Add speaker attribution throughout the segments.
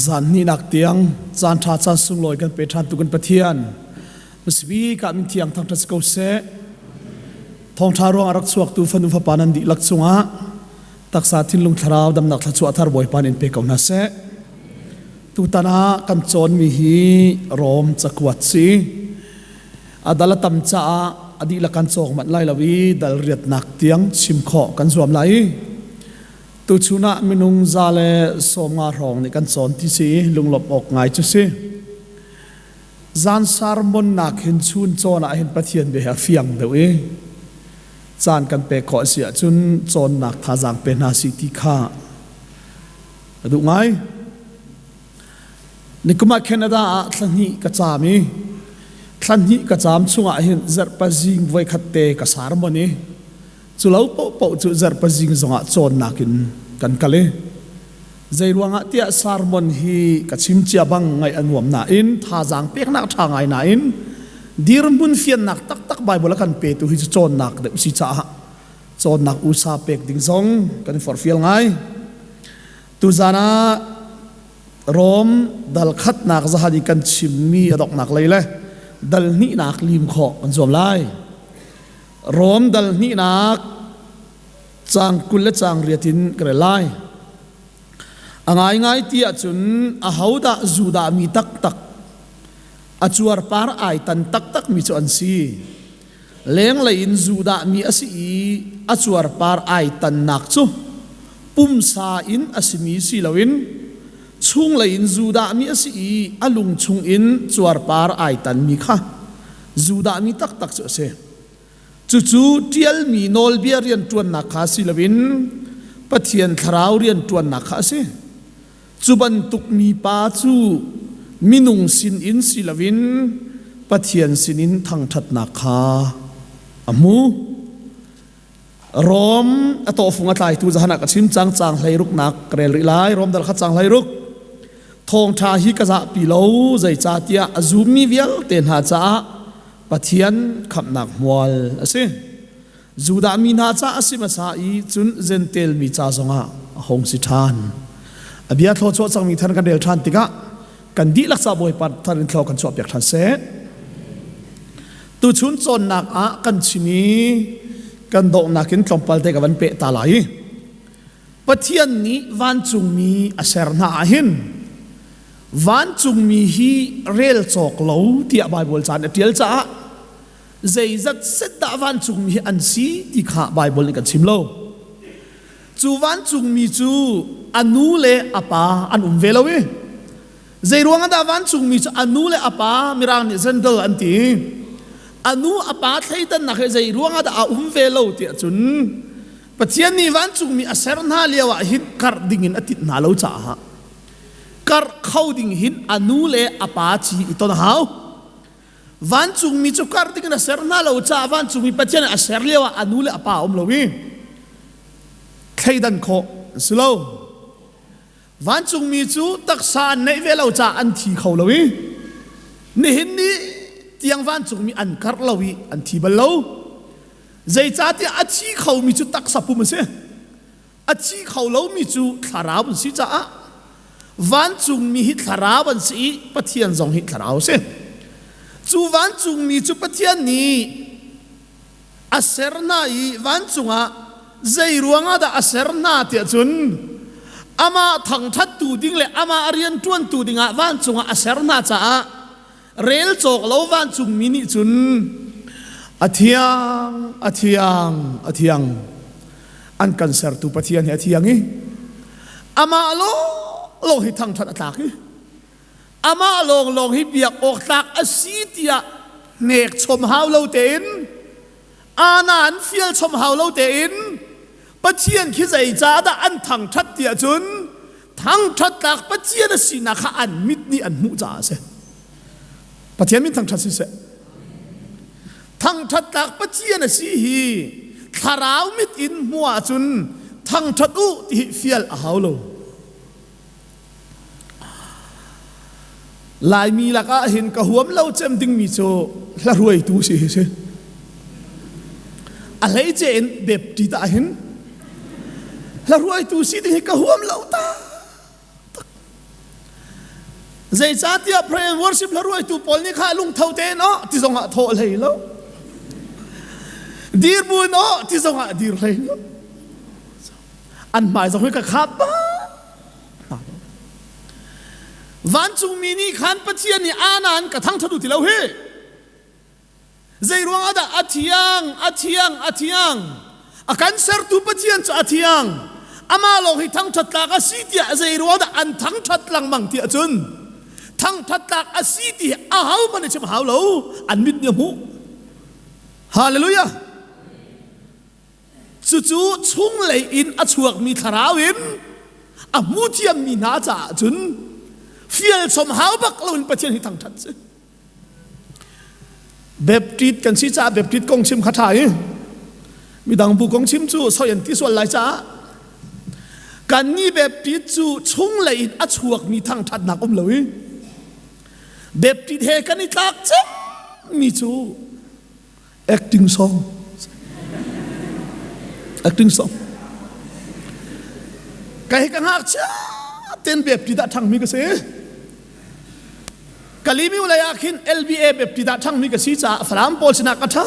Speaker 1: Zan hnihnak tiang caan ṭha caan sunglawi kan pe ṭhan tu kan Pathian. Hmasabik ah min thiang thangṭhat si ko seh. Thawngṭha ruang a rak chuaktu fanu fapa nan dihlak cungah taksa thinlung thlarau damnak thluachuah thar Bawipa nih in pe ko hna seh. Tutan ah kan cawnmi hi Rom cakuat si. A dal a tam caah a dihlak kan cawk manh lai lo i dal riatnak tiang chim khawh kan zuam lai. Tuchun ah minung 190 hrawng nih kan cawn ti si lunglawmh awk ngai cu si. Zan sermon nak hin chun cawn ah hin Pathian bia hi a fiang deuh i caan kan pek khawh a si ahcun cawnnak thazaang pe hna si ti kha a duh ngai. Nikum ah Canada ah thla hnih ka caam i thla hnih ka caam chungah hin zarhpazing voikhat te ka sermon i Cu lo paohpaoh cu zarhpazing zongah cawnnak in kan kal i zeiruangah tiah sermon hi ka chim cia bang ngaih a nuam nain thazaang peknak ṭha ngai nain dirhmun fiannak taktak Bible a kan petu hi cu cawnnak deuh si caah cawnnak usa pek ding zong kan i forhfial ngai. Tuzan ah Rom dal khatnak zahan i kan chimmi a donghnak lei le dal hnihnak lim khawh kan zuam lai. Rom dal hnihnak caang 20 le caang riat in ka rel lai. A ngaingai ti ahcun ahodah Judah mi taktak, a cuarpar ai tan taktak mi cu an si. Lenglei in Judah mi a si i a cuarpar ai tannak cu pumsa in a simi si loin chunglei in Judah mi a si i a lung chungin cuarpar ai tanmi kha Judah mi taktak cu a si. Cucu ṭialmi nawlbia rianṭuannak kha si loin Pathian thlarau rianṭuannak kha a si. Cu bantuk mipa cu minung sinin si loin Pathian sinin thangṭhatnak kha a hmu. Rom a tawhfung a tlaitu zahan ah ka chim cang caang 16nak ka rel rih lai. Rom dal kha caang 16. Thawngṭha hi ka zahpi lo, zeicahtiah a zummi vialte hna caah Pathian khamhnak hmual a si. Judah mi hna ca a si hmasa i cun Jentail mi ca zongah a hung si ṭhan. A bia thlawchuah cangmi thar kan rel ṭhan tikah kan dihlak ca Bawipa thar in thlaw kan chuahpiak ṭhan seh. Tuchun cawnnak ah kan chim i kan donghnak in tlawmpal te ka van peh ta lai. Pathian nih vancungmi a ser hna ah hin vancungmi hi rel cawk lo tiah Baibal caan a ṭial caah zeizat set dah vancungmi hi an si ti kha Baibal nih kan chim lo. Cu vancungmi cu a nu le a pa an um ve lo i zeiruang ah dah vancungmi cu a nu le a pa Mirang nih gender an ti a nu a pa thleidannak hi zeiruang ah dah a um ve lo tiah cun Pathian nih vancungmi a ser hna lio ah hin karh dingin a tinh hna lo caah karh kho ding hin a nu le a pa ci i ton a hau. Vancungmi cu karh dingin a ser hna lo caah vancungmi Pathian nih a ser lio ah a nu le a pa um lo i thleidan khawh an si lo. Vancungmi cu taksa an neih ve lo caah an thi kho lo i nihin ni tiang vancungmi an karh lo i an thi bal lo. Zeicahtiah a thi khomi cu taksa pum a si. A thi kho lomi cu thlarau an si caah vancungmi hi thlarau an si i Pathian zong hi thlarau a si. Cu vancungmi cu Pathian nih a ser hna i vancung ah zei ruangah dah a ser hna tiah cun amah thangṭhattu ding le amah rianṭuantu dingah vancung ah a ser hna caah Rel cawk lo vancungmi nih cun a thiang, a thiang, a thiang. An kan sertu Pathian hi a thiang i amah lawnglawng hi thangṭhat a tlak i amah lawnglawng hi biak awk tlak a si tiah hnek chom hau lo tein ana an fial chom hau lo tein Pathian khi zeicahdah an thangṭhat tiah cun thangṭhat tlak Pathian a sinak kha an mit nih an hmuh caah a si. Pathian min thangṭhat siseh. Thangṭhat tlak Pathian a si hi thlarau mit in hmuh ahcun thangṭhat u ti hi fial a hau lo. Laimi lakah hin ka huam lo cem dingmi cu hla hruaitu si hi si. A hleice in Baptist ah hin hla hruaitu si ding hi ka huam lo tak. Zeicahtiah prayer and worship hla ruaitu pawl nih kha lungtho tein oh ti zongah thawh hlei lo. Dir buin oh ti zongah dir hlei lo. An hmai zong hi ka khap ba. Vancungmi nih khan Pathian nih anan ka thangṭhat u ti lo hi. Zeiruang ah dah a thiang, a thiang, a thiang? A kan sertu Pathian cu a thiang. Amah lawng hi thangṭhat tlak a si tiah zeiruang dah an thangṭhat lengmang tiah cun thangṭhat tlak a si ti hi ahohmanh nih chim hau lo, an mit nih a hmuh. Hallelujah! Cucu chunglei in a chuakmi thlarau in a hmu thiammi hna caah cun fial chom hau bak loin Pathian hi thangṭhat si. Baptist kan si caah Baptist kong chim kha ṭha i midang bu kong chim cu soi an ti sual lai caah kannih Baptist cu chunglei in a chuakmi thangṭhatnak um lo i Baptist he kan i tlak cemmi cu acting song acting song ka hi ka ngakchia ten Baptist ah ṭhangmi ka si. Kalimiu lei ah khin LBA Baptist ah ṭhangmi ka si caah Falam pawl sinah ka ṭha.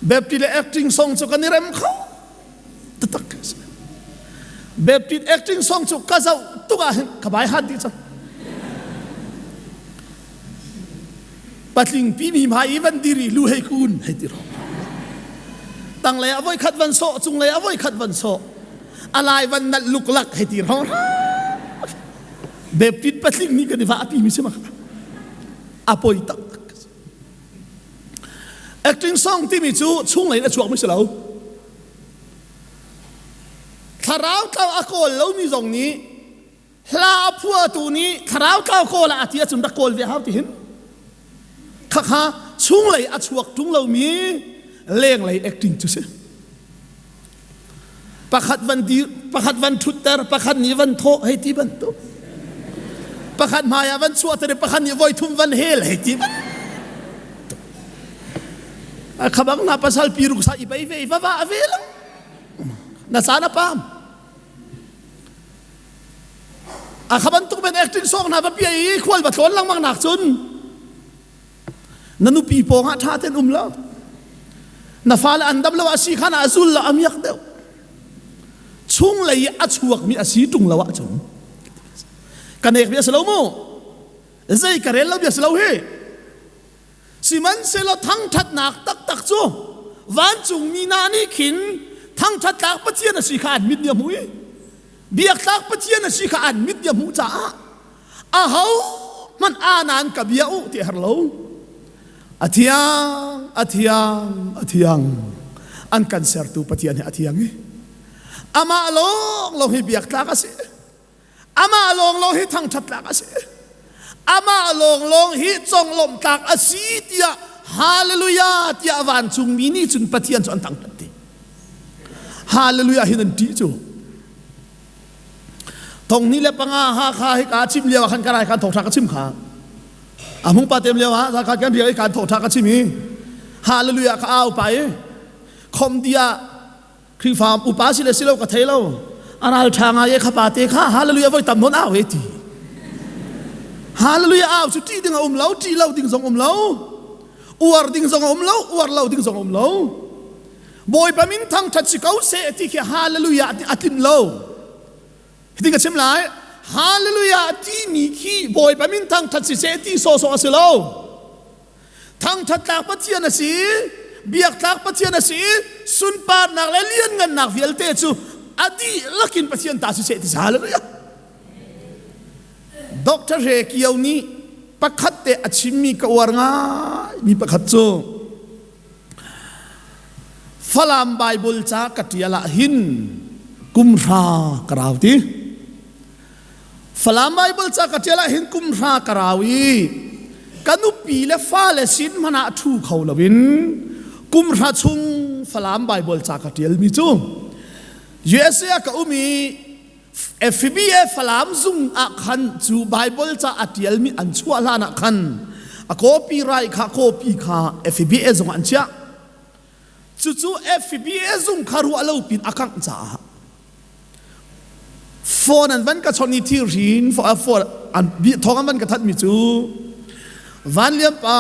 Speaker 1: Baptist le acting song cu kan i rem kho taktak. Baptist acting song cu ka zoh tuk ah hin ka bai hat dih cang. Patling pi mi hmai i van diri lu hei kun hei ti ro. Tanglei ah voi khat van sawh, cunglei ah voi khat van sawh. A lai van nalh luklak hei ti ro. Baptist patling nih kan i va api mi si ma a poi tak. Acting song timi cu chunglei in a chuak mi si lo. Thlarau tlau a kawl lomi zong nih hla a phuahtu nih thlarau tlau kawl ah a ti ahcun rak kawl ve hau ti hin. Khakha chunglei a chuak ṭung lomi lenglei acting cu si. Pakhat van dir, pakhat van ṭhutter, pakhat nih van thawh hei ti bantuk. Pakhat hmai ah van chuahter i pakhat nih voi thum van hel hei ti bantuk. A khabang na pasal piruk sa i bei ve va va ve lo. Na caan a pam. A kha bantuk ben acting song hna va pia i khual va tlawn lengmang nak cun Na nupi pawng ah ṭha tein um lo. Na fale an dam lo ah si khan ah zul lo a miak deuh. Chunglei i a chuakmi a si ṭung lo ahcun ka nek bia si lo mu. Zei ka rel lo bia si lo hi. Sihmanhsehlaw thangṭhatnak taktak cu vancungmi hna nih khin thangṭhat tlak Pathian a si kha an mit nih a hmuh i biak tlak Pathian a si kha an mit nih a hmuh caah aho hmanh anan ka bia u ti har lo a thiang a thiang a thiang an kan sertu pathian hi a thiang i amah lawng lawng hi biak tlak a si amah lawng lawng hi thangthat tlak a si amah lawng lawng hi conglawmh tlak a si tiah hallelujah tiah vancungmi nih cun pathian cu an thangthat ti hallelujah hin an ṭih cu Thong hnih le panga Hakha hi ka chim lio ah khan ka rai khan thawngṭha ka chim kha. A hmung pa tem lio ah zakha kan rial i kan thawngṭha ka chim i hallelujah ka au pa i khom dia Khrihfa upa si le si lo ka thei lo. A ral ṭha ngai e kha pa te kha hallelujah voi tam nawn au he ti. Hallelujah au cu ṭih ding a um lo, ṭih lo ding zong um lo. Uar ding zong a um lo, uar lo ding zong a um lo. Bawipa min thangṭhat si ko seh ti khi hallelujah ti a tlin lo. Hitin ka chim lai, hallelujah timi khi Bawipa min thangṭhat si seh ti sawhsawh a si lo. Thangṭhat tlak Pathian a si, biak tlak Pathian a si, sunparnak le lianngannak vialte cu a dihlak in Pathian ta si seh ti si hallelujah. Dr. Hre Kio nih pakhat te a chimmi ka uar ngai mi pakhat cu Falam Baibal ca ka ṭial ah hin kum hra ka rau ti. Falam Baibal ca ka ṭial ah hin kum hra ka rau i ka nupi le fale sin hmanh ah ṭhu kho loin kum hra chung Falam Baibal ca ka ṭialmi cu USA ah ka um i FBA Falam zung ah khan cu Bible ca a ṭialmi an chuah hlan ah khan a copyright kha copy kha FBA zung ah an chiah. Cucu FBA zung kha ruah lo pin a kangh caah phone an van ka chawnh i thirhrin phone An thawng an van ka thanhmi cu Van Lian pa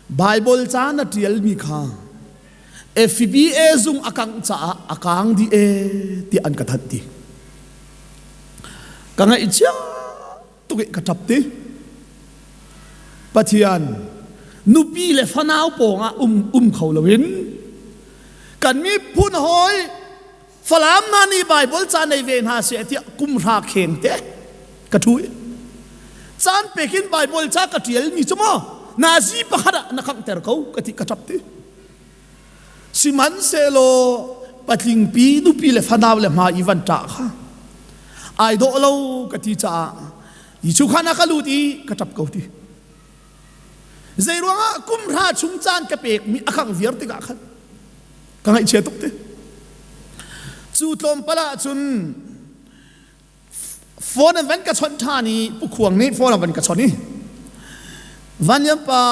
Speaker 1: Bible ca na ṭialmi kha FBA zung a kangh caah a kaang dih e tiah an ka thanh ti. Ka ngaihchia tuk i ka ṭap ti. Pathian nupi le fanau pawngah um um kho loin kan miphun hawi Falam hna nih Baibal ca nei ve hna seh tiah kum hra kheng te ka ṭhu i caan pek in Baibal ca ka ṭialmi cu maw nazi pakhat ah na khanghter ko ka ti ka ṭap ti. Sihmanhsehlaw patlingpi nupi le fanau le hma i van ṭah kha ai dawh lo ka ti caah Jesuh khan a ka lut i ka ṭap ko ti. Zeiruangah kum hra chung caan ka pekmi a khangh viar tikah khan ka ngaihchia tuk ti. Cu tlawmpal ah cun phone an van ka chawnh ṭhan i Pu Khuang nih phone a van ka chawnh i Van Lian pa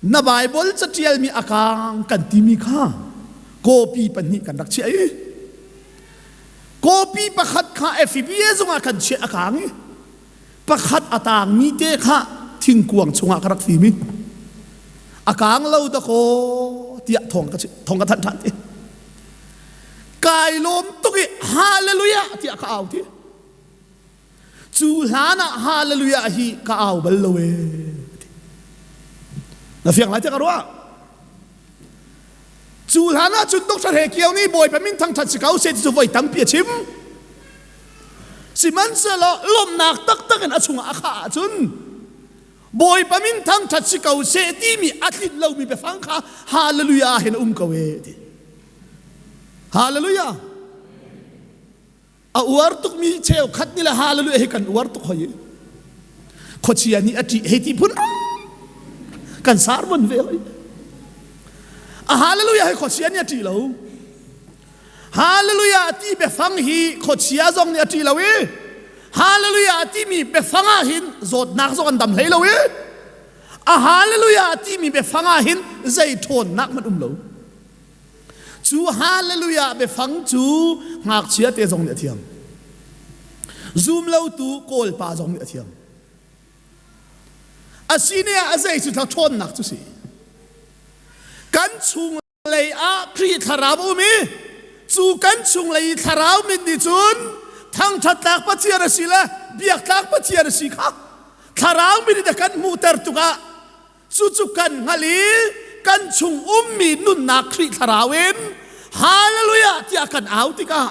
Speaker 1: na Baibal caṭialmi a kaang kan timi kha kawpi pahnih kan rak chiah i kawpi pakhat kha FBA zungah kan chiah a kaang i pakhat a taangmi te kha thingkuang chungah ka rak fim i a kaang lo dakaw tiah thawng ka thawng ka thanh ṭhan ti. Kai lawm tuk i hallelujah tiah ka au ti. Cu hlan ah hallelujah hi ka au bal lo ee. Na fiang lai tiah ka ruah. Cu hlan ah cun Dr. He Kio nih Bawipa min thangṭhat si ko seh ti cu voi tampi a chim. Sihmanhsehlaw lawmhnak taktak in a chungah a khah ahcun Bawipa min thangṭhat si ko seh timi a tlinh lomi biafang kha hallelujah hin a um ko ee ti. Hallelujah. A uar tukmi cheukhat nih le hallelujah hi kan uar tuk hoi. Khuachia nih a ṭih hei ti phun kan sarmon ve hoi. A hallelujah hi khuachia nih a ṭih lo. Hallelujah ti biafang hi khuachia zong nih a ṭih lo i Hallelujah timi biafang ah hin zawtnak zong an dam hlei lo i a hallelujah timi biafang ah hin zei ṭhawnnak hmanh um lo. Cu hallelujah biafang cu ngakchia te zong nih a thiam. Zum lotu Kawl pa zong nih a thiam. A sine ah a zei cu ṭhawnnak cu si. Kan chung lei ah Khrih thlarau a um i cu kan chunglei i thlarau mit nih cun thangṭhattlak Pathian a si le biaktlak Pathian a si kha thlarau mit in a kan hmuhter tukah cucu kan hngalh i kan chung ummi nunnak Khrih thlarau in hallelujah tiah kan au tikah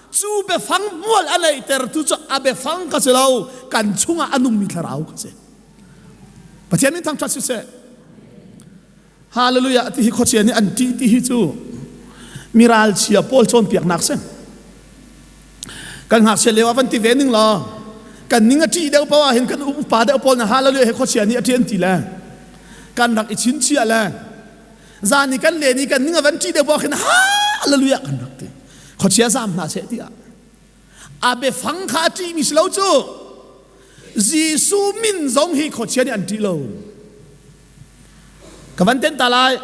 Speaker 1: cu biafang hmual a neihtertu cu a biafang ka si lo kan chungah a nungmi thlarau ka si. Pathian min thangṭhat siseh. Hallelujah ti hi khuachia nih an ṭih ti hi cu miral chia pawl cawnpiaknak si. Kan ngakchia lio ah van ti ve ning law kan ning a ṭih deuh paoh ah hin kan upa deuh pawl na hallelujah hi khuachia nih a ṭih an ti le kan rak i chinchiah le zan i kan len i kan ning a van ṭih deuh paoh khin hallelujah kan rak ti. Khuachia zaam hna seh tiah a biafang kha a ṭihmi si lo cu Jesuh min zong hi khuachia nih an ṭih lo. Ka van ten ta lai.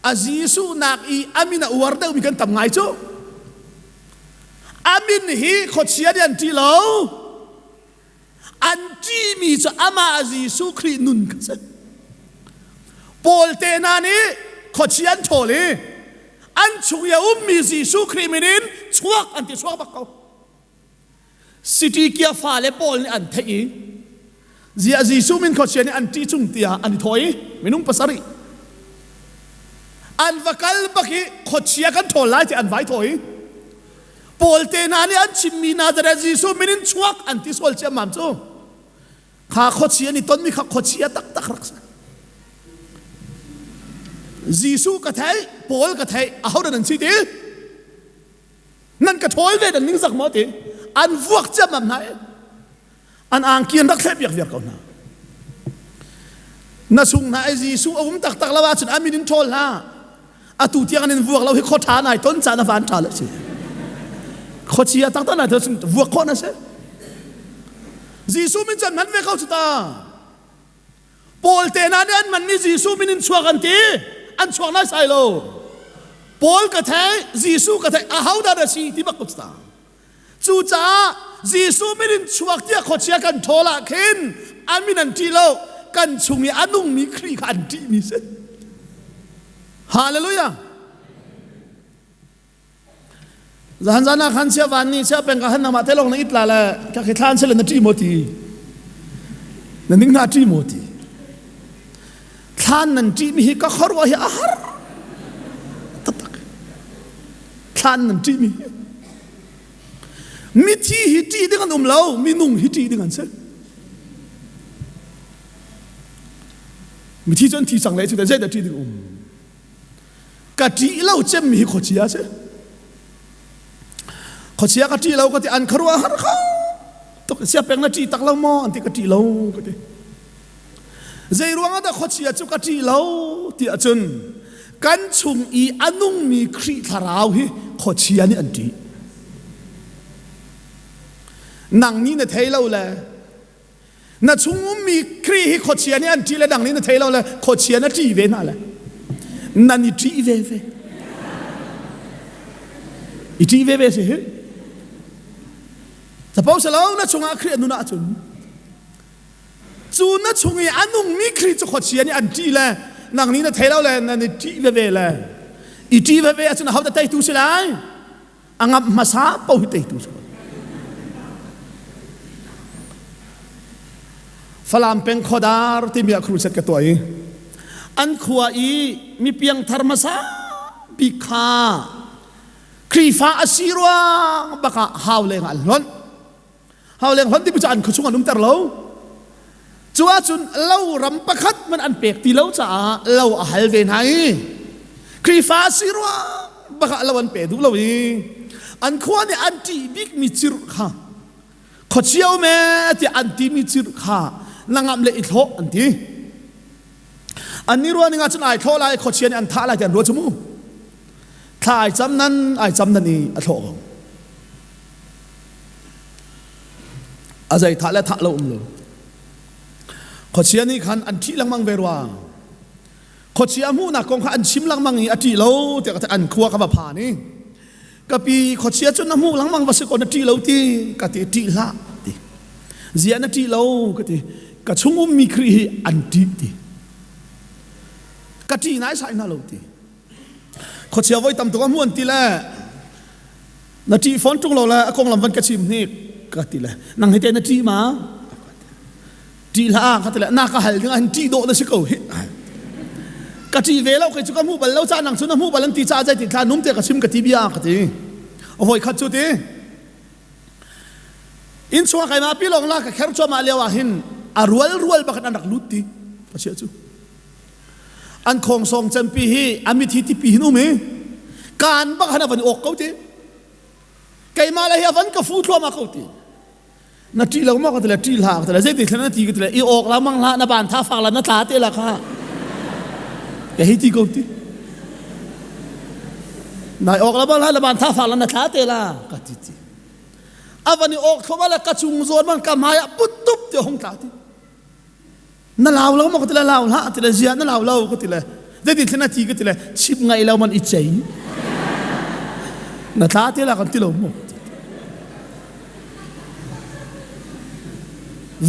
Speaker 1: A Jesuh nak i a min a uar deuhmi kan tam ngai cu. A min hi khuachia nih an ṭih lo. An ṭihmi cu amah Jesuh Khrih nun kha si. Paul te hna nih khuachia an ṭhawl i an chung i a ummi Jesuh Khrih min in chuak an ti chuak bak ko. City kia fale pawl nih an theih i ziah Jesuh min khuachia nih an ṭih chung tiah an i thawh i minung pasarih an va kal bak i khuachia kan ṭhawl lai ti an vai thawh i Paul te hna nih an chimmi Nazareth Jesuh min in chuak an ti sual ciammam cu kha khuachia nih tonmi kha khuachia taktak rak si. Jesuh ka theih, Paul ka theih, ahodah nan si ti? Nan ka ṭhawl ve nan ningzak maw ti? An vuak ciammam hna i an angki an rak thleh piak viar ko hna. Na sung hna i Jesuh a um taktak lo ahcun a min in ṭhawl hlah. Atu tiang an in vuak lo hi khua ṭha nai ton caan a van ṭha le si. Khuachia taktak nai ton vuak khawh na si. Jesuh min cun hman ve ko cu ta. Paul te hna nih an manmi Jesuh min in chuak an ti. An chuak nai sai lo. Paul ka thei, Jesuh ka thei, ahodah na si ti bak ko cu ta. Cucaah Jesuh min in chuak tiah khuachia kan ṭhawl ah khin a min an ṭih lo kan chung i a nungmi Khrih kha an ṭihmi si. Hallelujah. Zahan zan ah khan sia van nih sia peng ka han nangmah te lawng na it la le ka khi thlan sele na ṭih maw ti na ning na ṭih maw ti thlan nan ṭih mi hi ka khuaruah hi a har taktak thlan nan ṭih mi mithi hi ṭih ding an um lo minung hi ṭih ding an si mithi cu an thi cang le cu zeidah ṭih ding um Ka ṭih lo cemmi hi khuachia a si. Khuachia ka ṭih lo ka ti an khuaruah har kho tuk sia peng na ṭih tak lo maw an ti ka ṭih lo ka ti. Zei ruang ah dah khuachia cu ka ṭih lo ti ahcun kan chung i a nungmi Khrih thlarau hi khuachia nih an ṭih. Nang nih na thei lo le Na chung ummi Khrih hi khuachia nih an ṭih le dang nih na thei lo le khuachia na ṭih ve hna le nan i ṭih ve ve. I ṭih ve ve si hi. Capo si lo na chungah Khrih a nun ahcun cu na chung i a nungmi Khrih cu khuachia nih an ṭih le nang nih na thei lo le nan i ṭih veve le i ṭih veve ahcun aho dah teitu si lai? A ngamh hmasa paoh hi teitu si Falam peng khuadar timi ah crusade ka tuah i an khua i mi piangthar hmasa bik kha Khrihfa a si ruang bakah hau leng ah an hlonh. Hau leng hlonh timi cu an khuachung an umter lo. Cu ahcun lo ram pakhat man an pek ti lo caah lo a hal ve hna i Khrihfa a si ruang bakah lo an pe duh lo i an khua nih an ṭih bikmi cirh kha khuachia um ee tiah an timi cirh kha na ngamh le i thlawh an ti. An ni ruah ning ahcun ai thlawh lai khuachia nih an thah lai ti an ruah cu mu. Thla ai cam nan ai cam nan i a thlawh ko. A zei thah le thah lo um lo. Khuachia nih khan an ṭih lengmang ve rua. Khuachia hmuhnak kong kha an chim lengmang i a ṭih lo tiah ka an khua ka va phan i ka pi khuachia cu na hmuh lengmang va si ko na ṭih lo ti ka ti ṭih hlah ti zia na ṭih lo ka ti ka chung ummi Khrih hi an ṭih ti ka ṭih nai sai hna lo ti Khuachia voi tam tuk a hmu an ti le na ṭih fawn ṭung lo le a konglam van ka chim hnik ka ti le nang hi te na ṭih ma ṭih hlah ka ti le na ka hal ding ah hin ṭih dawh na si ko hi ka ṭih ve lo kei cu ka hmuh bal lo ca nang cu na hmuh bal an ti ca zei ti thla num te ka chim ka ti bia ka ti a voi khat cu ti inn chung keimah pi lawng la ka kher cuahmah lio ah hin a rual rual bak an rak lut ti khuachia cu An khawngsawng cempi hi a mit hi tipi hin um i kaan bak han a van i awk ko ti. Keimah le hi a van ka fu thluahmah ko ti. Na ṭih lo maw ka ti le ṭih hlah ka ti le zeiti thlen na ti ka ti le i awk la mang hlah na ban tha fak la na tla te la kha. Ka hei ti ko ti. Nai awk la mang hlah na ban tha fak la na tla te la ka ti ti. A van i awk thluahmah le ka cung zawn man ka hmai ah put tup ti hong tla ti. Na lau lo maw ka ti le lau hlah ti le zia na lau lo ka ti le zeiti thlen a ti ka ti le chim ngaih lo man i cei na tla te la kan ti lo mu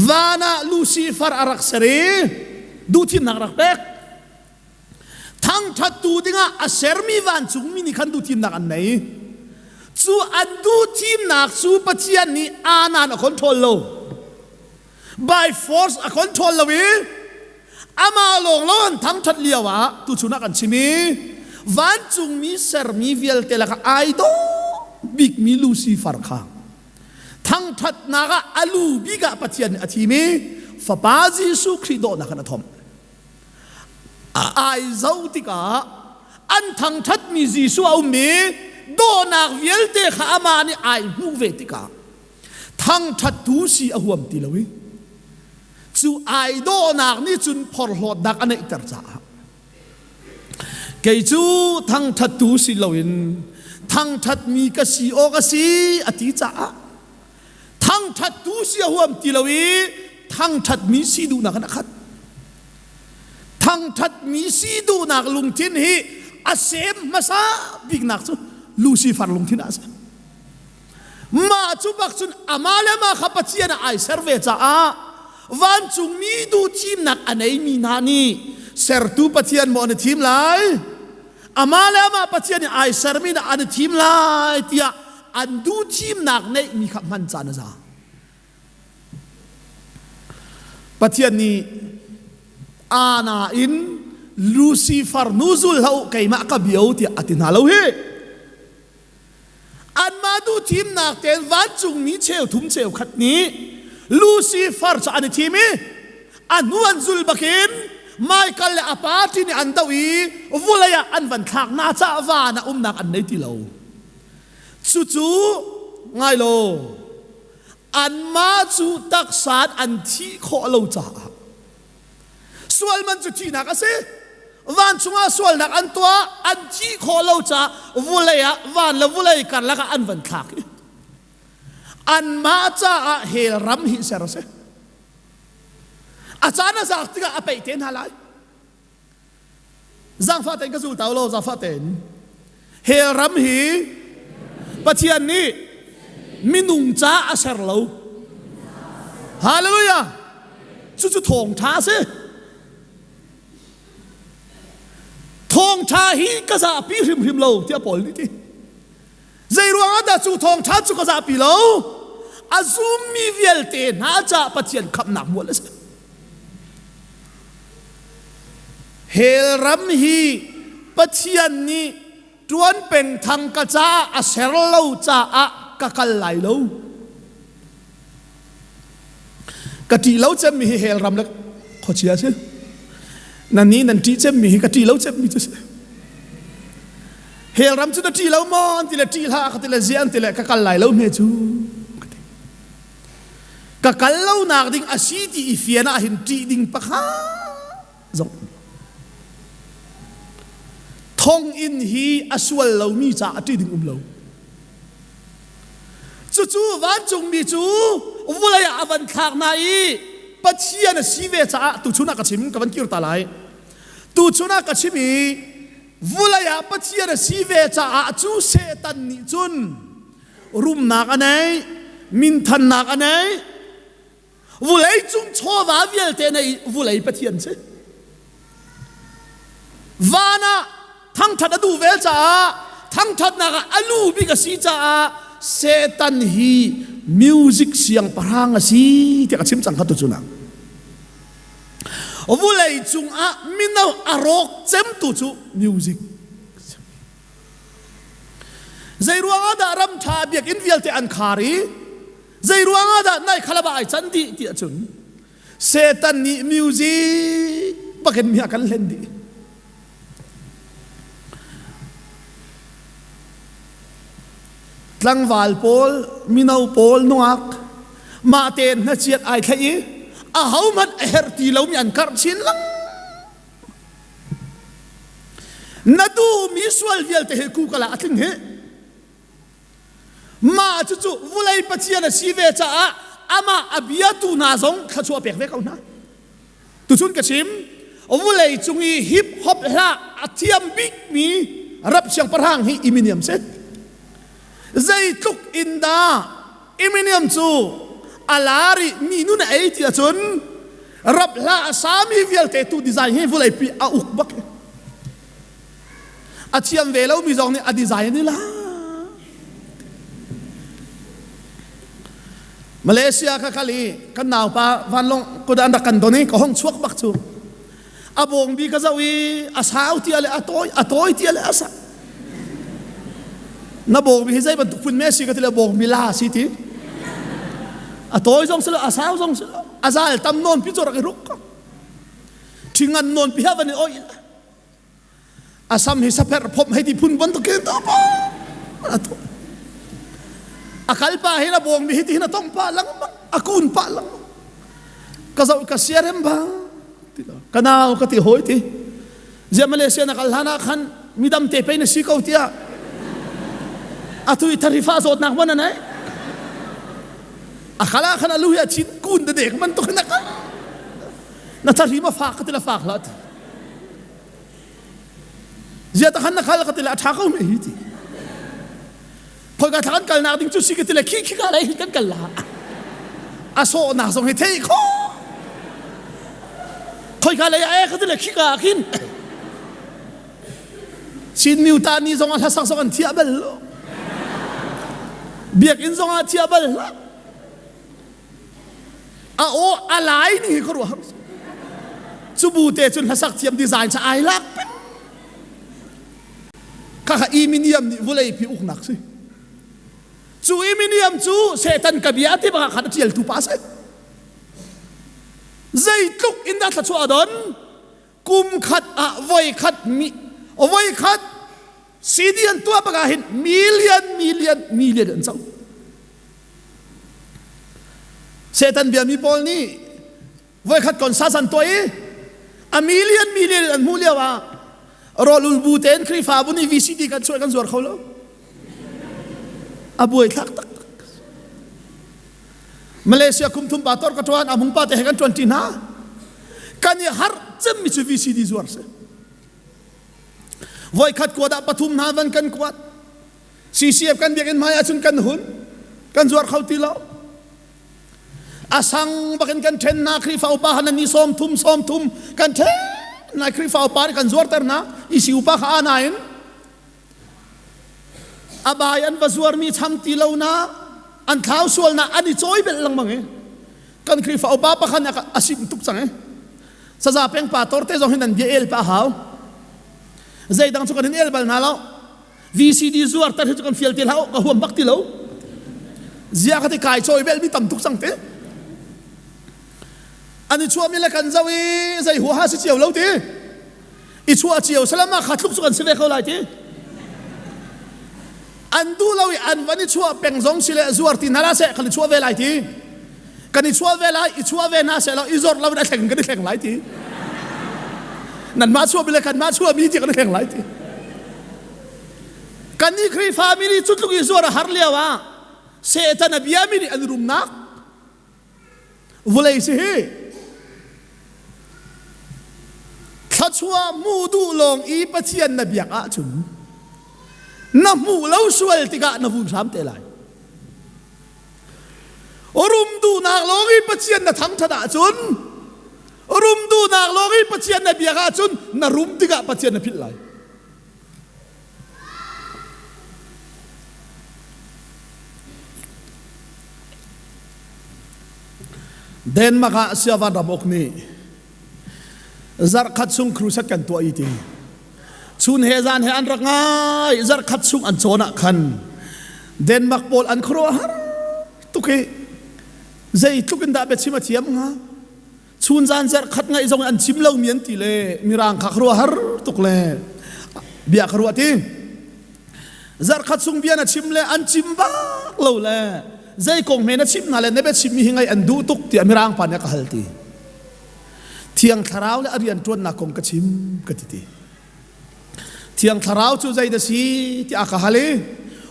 Speaker 1: van ah Lucifer a rak ser i duhthimnak rak pek thangṭhattu dingah a sermi vancungmi nih khan duhthimnak an nei cu an duhthimnak cu Pathian nih aanan a control lo by force a control lo i amah lawng lawng an thangṭhat lio ah tuchun ah kan chim i vancungmi sermi vialte lakah ai dawh bikmi Lucifer kha thangṭhatnak ah a lu bik ah Pathian nih a thim i Fapa Jesuh Khrih dawhnak in a thomh. A ai zo tikah an thangṭhatmi Jesuh a um i dawhnak vialte kha amah nih ai hmuh ve tikah thangṭhattu si a huam ti lo i cu ai dawhnak nih cun phorhlawtnak a neihter caah kei cu thangṭhattu si loin thangṭhatmi ka si awk a si a ti caah thangṭhattu si a huam ti lo i thangṭhatmi si duhnak in a khat thangṭhatmi si duhnak lungthin hi a sem hmasa biknak cu Lucifer lungthin ah a si. Mah cu bak cun amah le amah kha Pathian ah ai ser ve caah vancungmi duh thimnak a neimi hna nih sertu Pathian maw an i thim lai? Amah le amah Pathian nih ai sermi dah an i thim lai tiah an duh thimnak neihmi kha hman caan a za. Pathian nih ana in Lucifer nu zul hlah u keimah ka bio tiah a ti hna lo hi. Anmah duh thimnak tein vancungmi cheu thum cheu khat nih Lucifer cu an i thim i a hnu an zul bakin Michael le a party nih an doh i vulei ah an van thlak hna caah van ah umnak an nei ti lo. Cucu ngai law anmah cu taksa an thih khawh lo caah Sual man cu thihnak a si. Vancung ah sualnak an tuah, an thih khawh lo caah vulei ah van le vulei karlak ah an van thlak i anmah caah hell ram hi ser a si. A caan a zaak tikah a peih te hna lai. Zaangfah tein ka zul ta law zaangfah tein. Hell ram hi Pathian nih minung ca a ser lo. Hallelujah! Cucu thawngṭha a si. Thawngṭha hi ka zahpi hrimhrim lo tiah Paul nih ti. Zei ruangah dah cu thawngṭha cu ka zahpi lo? A zummi vialte hna caah Pathian khamhnak mual a si. Hell ram hi Pathian nih ṭuan peng thang ka caah a ser lo caah ka kal lai lo. Ka ṭih lo cemmi hi hell ram le khuachia a si. Nan nih nan ṭih cemmi hi ka ṭih lo cemmi cu si. Hell ram cu na ṭih lo maw an ti le ṭih hlah ka ti le ziah an ti le ka kal lai lo hme cu ka ti. Ka kal lonak ding a si ti i fian ah hin ṭih ding pakhat zong thonginn hi a sual lomi caah ṭih ding um lo. Cucu vancungmi cu vulei ah a van thlak hna i Pathian a si ve caah tuchun ah ka chim ka van kir ta lai. Tuchun ah ka chim i vulei ah Pathian a si ve caah cu Satan nih cun rumnak a nei, minthannak a nei, vulei cung chawva vialte nei vulei Pathian si. Van ah thangthat a duh ve caah thangthatnak ah a lu bik a si caah Satan hi music siangpahrang a si tiah ka chim cang kha tu cu na. Vulei cungah mino a rawk cemtu cu music. Zei ruangah dah ram ṭha biakinn vialte an khar i zei ruangah dah nai khalaba ai can dih tiah cun Satan nih music bakin mi a kan hlen dih. Tlangval pawl, mino pawl, nungak mah tein hnachiat ai thlaih i ahohmanh a herh ti lomi an karh chin lengmang. Na duhmi sual vialte hi kukal ah a tling hi. Mah cucu vulei Pathian a si ve caah amah a biatu hna zong thluachuah pek ve ko hna. Tuchun ka chim, vulei cung i hip hop hla a thiam bikmi rap siangpahrang hi Eminem si. Zeitluk in dah Eminem cu a lar i mi nun a ei ti ahcun rap hla a sami vialte tu design hi vulei pi a uk bak. A thiam ve lomi zong nih a design i la. Malaysia ka kal i kan naupa vanlawng kut an rak kan don i ka hong chuak bak cu a bawngbi ka zoh i a sau tia le a tawi a tawi tia le a sa na bawngbi hi zei bantuk phun me si ka ti le bawngbi la si ti a tawi zong si lo a sau zong si lo a zal tam nawn pi cu rak i ruk ko thingan nawn pi ha van i oi a sam hi sapherh phomh hei ti phun bantuk in to a kal pa hin a bawng mi hi ti hin a tong pa lengmang a kun pa lengmang ka zoh ka siarem ba ti lo ka nau ka ti hoi ti zia Malaysia na kal hlan ah khan midam te pe na si ko tiah atu i tharifa zawtnak man anai a khala khan alu hi a chin kun de dek man to na kal na thari ma fak ka ti la fak la ti Zia ta khan na khal ka ti le a ṭha ko me hi ti. Khoi ka thla kan kalnak ding cu si ka ti le khi khi ka lei hin kan kal la. A sawhnak zong hi theih khawh. Khoi ka lei ah e ka ti le khi ka ah khin. Chin Myu Ta ni zong ah hlasak zong an thiah bal lo. Biakinn zong ah thiah bal hlah. A aw a lai ning hi khuaruahhar. Cu bu te cun hlasak thiam design cha ai lak peng. Khakha Eminem nih vulei pi uknak si. Cu Eminem cu Satan ka bia ti baka khan a tialtu pa si. Zeitluk in dah thluachuah a don? Kum khat ah voi khat mi voi khat CD an tuah bak ah hin million million million an co. Satan biami pawl nih voi khat concert an tuah i a million million an hmuh lio ah rawl ul bu tein Khrihfabu nih VCD kan chuah kan zuar kho lo. A buai thlak tak. Malaysia kum thum pa tor ka tuan amung pa te he kan tuan ti hna. Kan i har cemmi cu VCD zuar si. Voikhat kuat ah pathum hna van kan kuat. CCF kan biakinn hmai ahcun kan hun. Kan zuar kho ti lo. A sang bakin kan ṭhen hna Khrihfa upa han ni 30 30 kan ṭhen nai Khrihfa upa nih kan zuarter hna. Isi upa kha ana in a bai an va zuarmi cham ti lo na an thlau sual na an i cawi bel lengmang i kan Khrihfa upa pakhat a sim tuk cang i saza peng pa tor te zong hin an bia el pa hau zeidang cu kan in el bal hna lo VCD zuar tar hi cu kan fial te hlah ka huam bak ti lo zia ka ti kai cawi bel mi tam tuk cang te an i chuahmi le kan zoh i zei huaha si cio lo ti i chuah cio salam ah kha tluk cu kan si ve ko lai ti an duh lo i an van i chuah peng zong si le zuar ti hna la seh kan i chuah ve lai ti kan i chuah ve lai i chuah ve hna seh lo i zawr lo in a thleng kan i thleng lai ti nanmah chuah mi le kanmah chuah mi ti kan i thleng lai ti kan nih Khrihfa mi nih cu tluk i zuar a har lio ah Satan a bia mi nih an rumnak Vawlei si hi thluachuah hmuh duh lawng i Pathian na biak ahcun na hmuh lo sual tikah na vun hram te lai. Rum duhnak lawng i Pathian na thangṭhat ahcun rum duhnak lawng i Pathian na biak ahcun na rum tikah Pathian na philh lai. Denmark ah Siavan ramuk nih zarhkhat chung crusade kan tuah i ti. Chun he zan he an rak ngai zarhkhat chung an cawn ah khan Denmark pawl an khuaruahhar tuk i zeitluk in dah biachim a thiam hnga? Chun zan zarh khat ngaih zong an chim lomi an ti le mirang kha ka ruah har tuk le bia ka ruah ti. Zarh khat chung bia na chim le an chim bak lo le zei kong hme na chim hna le na bia chimmi hi ngaih an duh tuk tiah mirang pa nih a ka hal ti. Thiang Thlarau le a rian ṭuannak kong ka chim ka ti ti. Thiang Thlarau cu zei dah si tiah a ka hal i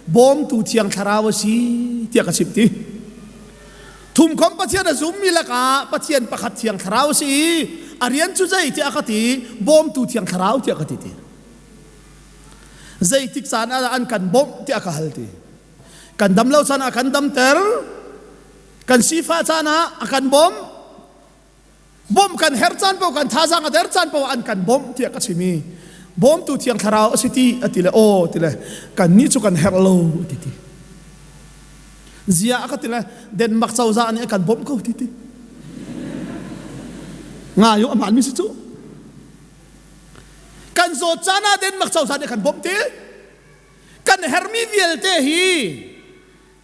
Speaker 1: bawmtu Thiang Thlarau a si tiah ka chimh ti. Thumkhom Pathian a zummi lakah Pathian pakhat Thiang Thlarau a si i a rian cu zei tiah a ka ti bawmtu Thiang Thlarau tiah ka ti ti. Zeitik caan ah an kan bawmh tiah ka hal ti. Kan dam lo caan ah kan damter, kan sifah caan ah a kan bawmh, Bawmh kan herh caan paoh kan thazaang a der caan paoh an kan bawmh tiah ka chim i bawmtu thiang thlarau a si ti a ti le aw ti le kannih cu kan herh lo a ti ti. Zia a ka ti le Denmark cozah nih a kan bawmh ko ti ti. Ngai a hmaan mi si cu. Kan zawt caan ah Denmark cozah nih a kan bawmh ti. Kan herhmi vialte hi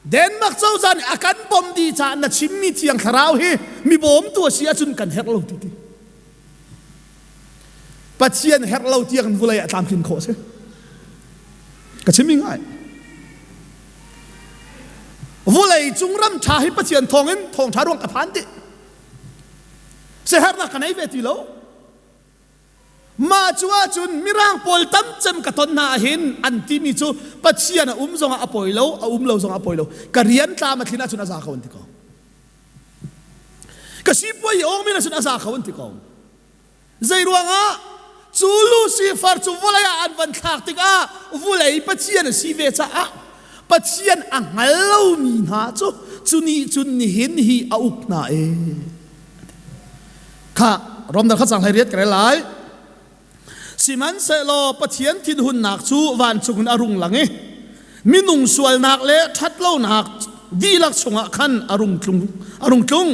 Speaker 1: Denmark cozah nih a kan bawmh dih caah na chimmi Thiang Thlarau hi mi bawmtu a si ahcun kan herh lo ti ti. Pathian herh lo tiang vulei ah tlamtlin khawh a si. Ka chim ngai. Vulei cung ram ṭha hi Pathian thawngin thawngṭha ruang ka phan dih. Siaherhnak ka nei ve ti lo. Mah cu ahcun Mirang pawl tamcem ka ton hna ahhin an timi cu Pathian a um zongah a poi lo, a um lo zongah a poi lo. Ka rian tlam a thlin ahcun a za ko an ti ko. Ka sipuai i awngmin ahcun a za ko an ti ko. Zei ruangah cu Lucifer cu vawlei ah an van thlak tikah vulei Pathian a si ve caah. Pathian a hngal lomi hna cu cu nih cun nihin hi a uk hna e. Kha Rom dal kha cang hlei riat ka rel lai. Sihmanhsehlaw Pathian thinhunnak cu vancung in a rung lang i minung sualnak le ṭhatlonak dihlak chungah khan a rung tlung. A rung tlung.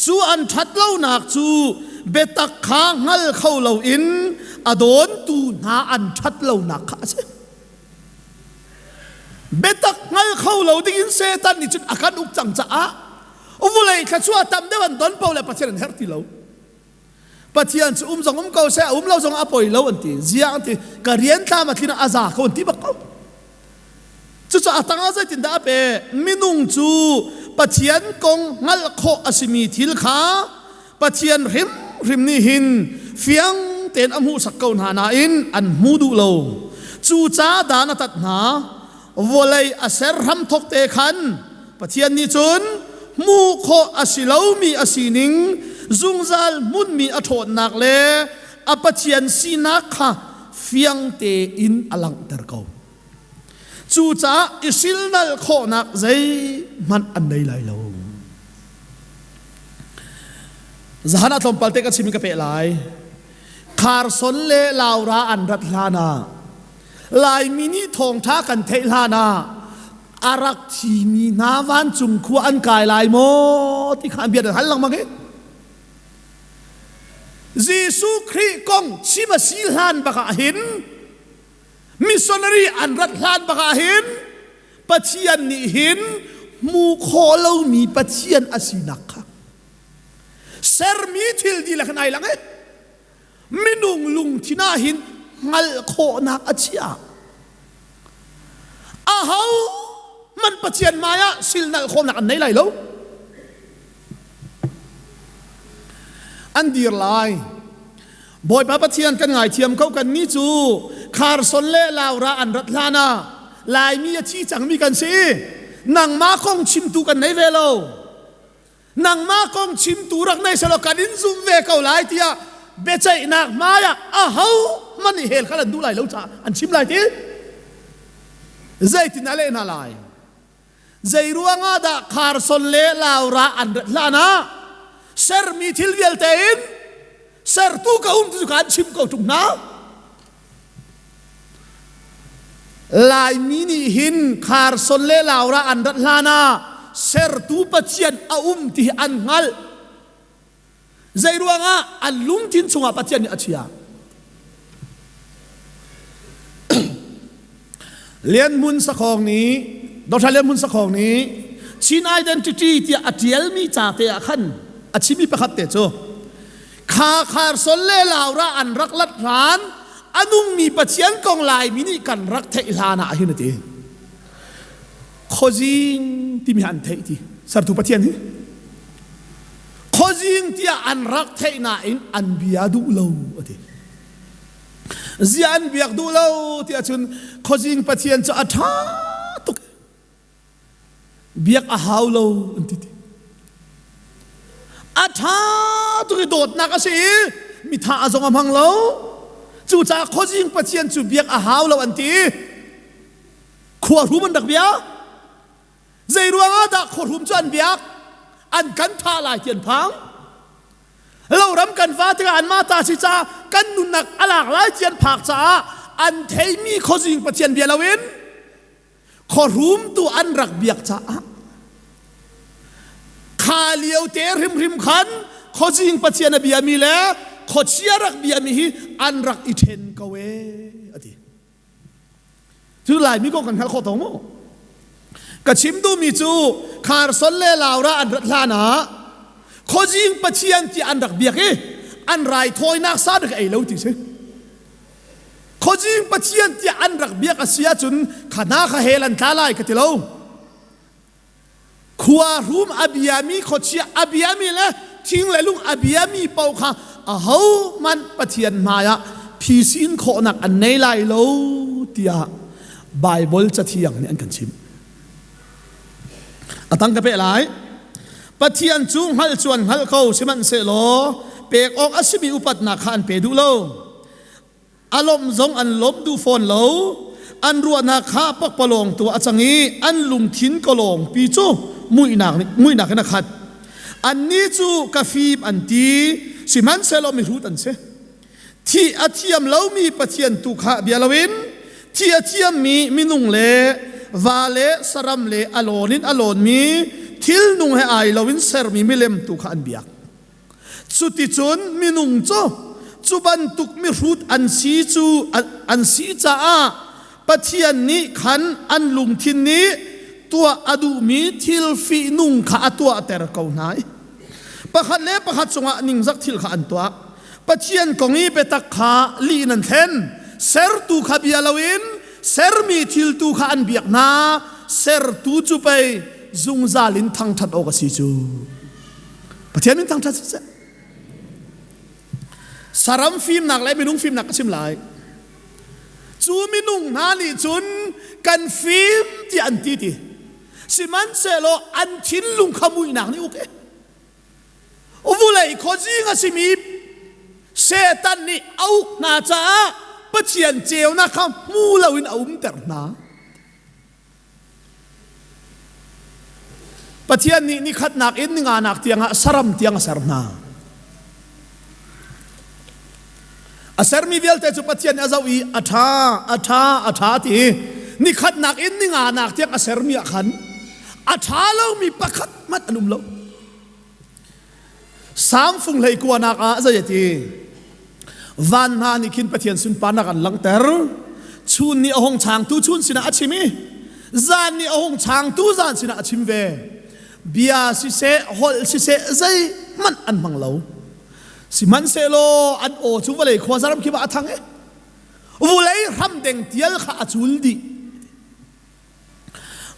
Speaker 1: Cu an ṭhatlonak cu biatak kha hngal kho loin a dawntu hna an ṭhatlonak kha a si. Biatak hngal kho lo dingin Satan nih cun a kan uk cang caah vawlei thluachuah tam deuh an don paoh le Pathian an herh ti lo. Pathian cu um zong um ko seh, a um lo zong a poi lo an ti. Ziah an ti. Ka rian tlam a tlin ah a za ko an ti bak ko. Cucu a tangah zeitindah a pe? Minung cu Pathian kong hngalh khawh a simi thil kha Pathian hrimhrim nih hin fiang tein a hmuhsak ko hna nain an hmu duh lo. Cucaah dan a tat hna. Vawlei a ser hramthok te khan Pathian nih cun hmuh khawh a si lomi a sining, zungzal hmunmi a ṭhawnnak le a Pathian sinak kha fiang tein a langhter ko. Cucaah i silnalh khawhnak zeihmanh an nei lai lo. Zahan ah tlawmpal te ka chim in ka peh lai. Carson le Laura an rat hlan ah Laimi nih thawngṭha kan theih hlan ah a rak thimi hna vancung khua an kai lai maw ti kha an bia an hal lengmang i Jesuh Khrih kong chim a si hlan bak ah hin missionary an rat hlan bak ah hin Pathian nih hin hmu khawh lomi Pathian a sinak kha sermi thil dihlak in ai lang i minung lungthin ah hin hngalh khawhnak a chiah. Aho man Pathian hmai ah silnalh khawhnak an nei lai lo. An dir lai. Bawipa Pathian kan ngaithiam ko kan ni cu Carson le Laura an rat hlan ah Laimi a thi cangmi kan si. Nangmah kong chimtu kan nei ve lo. Nangmah kong chimtu rak nei selaw kan in zum ve ko lai tiah biaceihnak hmai ah aho hmanh nih hell kha an duh lai lo caah an chim lai ti. Zeitin a leh hna lai? Zei ruangah dah Carson le Laura an rat hlan ah sermi thil vialte in sertu ka um ti cu ka an chim ko ṭung hna? Laimi nih hin Carson le Laura an rat hlan ah sertu Pathian a um ti hi an hngalh. Zei ruangah an lungthin chungah Pathian nih a chia. Lian Hmun Sakhong nih Dr. Lian Hmun Sakhong nih Chin Identity tiah a ṭialmi ca te ah khan a chimmi pakhat te cu Kha Carson le Laura an rak lat hlan a nungmi Pathian kong Laimi nih kan rak theih hlan ah hin a ti. Khuazing timi an theih ti. Sertu Pathian hi. Khuazing tiah an rak theih nain an bia duh lo a ti. Zia an biak duh lo tiah cun khuazing Pathian cu a ṭha tuk. Biak a hau lo an ti ti. A ṭha tuk i dawtnak a si i mitha a zong a hmang lo. Cucaah khuazing Pathian cu biak a hau lo an ti. Khuahrum an rak biak. Zei ruangah dah khuahrum cu an biak? An kan thah lai ti an phang. Loram kan va tikah anmah ta si caah kan nunnak a lak lai ti an phak caah an theimi khuazing Pathian bia loin khuahrum tu an rak biak caah kha lio te hrimhrim khan khuazing Pathian a biami le khuachia rak biami hi an rak i ṭhen ko ee a ti. Cu Laimi kong kan hngalh khawh tawng mu. Ka chim duhmi cu Carson le Laura an rat hlan ah khuazing Pathian ti an rak biak i an raithawinak sa rak ei lo ti si. Khuazing Pathian tiah an rak biak a si ahcun kha hna kha hell an tla lai ka ti lo. Khua rum a biami khuachia a biami le thing le lung a biami paoh kha ahohmanh Pathian hmaiah phisin khawhnak an nei lai lo tiah Baibal Cathiang nih an kan chimh. A tang ka peh lai. Pathian cu hngalh cu an hngalh ko sihmanhsehlaw pek awk a simi upatnak kha an pe duh lo. A lawmh zong an lawmh duh fawn lo. An ruahnak kha pakpalawng tu ah a cang i an lungthin kawlawngpi cu muihnak nih muihnak in a khat. Annih cu ka fim an ti, sihmanhsehlaw mihrut an si. Thih a thiam lomi Pathian tu kha bia loin thih a thiammi minung le va le saram le a lawn in a lawnmi thilnung he ai loin sermi milem tu kha an biak. Cuticun minung cu cu bantuk mihrut an si cu an si caah Pathian nih khan an lungthin nih tuah a duhmi thil fihnung kha a tuahter ko hna i pakhat le pakhat cungah ningzak thil kha an tuah. Pathian kong i biatak kha lih in an thlen. Sertu kha bia loin sermi thil tu kha an biak hna. Sertu cu pei zungzal in thangṭhat awk a si cu. Pathian min thangṭhat siseh. Saram fimnak le minung fimnak ka chim lai. Cu minung hna nih cun kan fim tiah an ti ti. Sihmanhsehlaw an thinlung kha muihnak nih uk e. Vulei khuazing a simi Satan nih a uk hna caah Pathian ceunak kha hmu loin a umter hna. Pathian nih nikhatnak in ninganak tiangah saram tiang a ser hna. A sermi vialte cu Pathian nih a zoh i a ṭha, a ṭha, a ṭha ti nikhatnak in ninganak tiang a sermi ah khan a ṭha lomi pakhat hmanh an um lo. Sang fung hlei kuanak ah zei a ti? Van hna nih khin Pathian sunparnak an langhter. Chun nih a hung changtu chun sinah a chim i zan nih a hung changtu zan sinah a chim ve. Bia siseh, holh siseh, zeihmanh an hmang lo. Sihmanhsehlaw an aw cu vawlei khua zaram kip ah a thang i vulei hram deng tial kha a cul dih.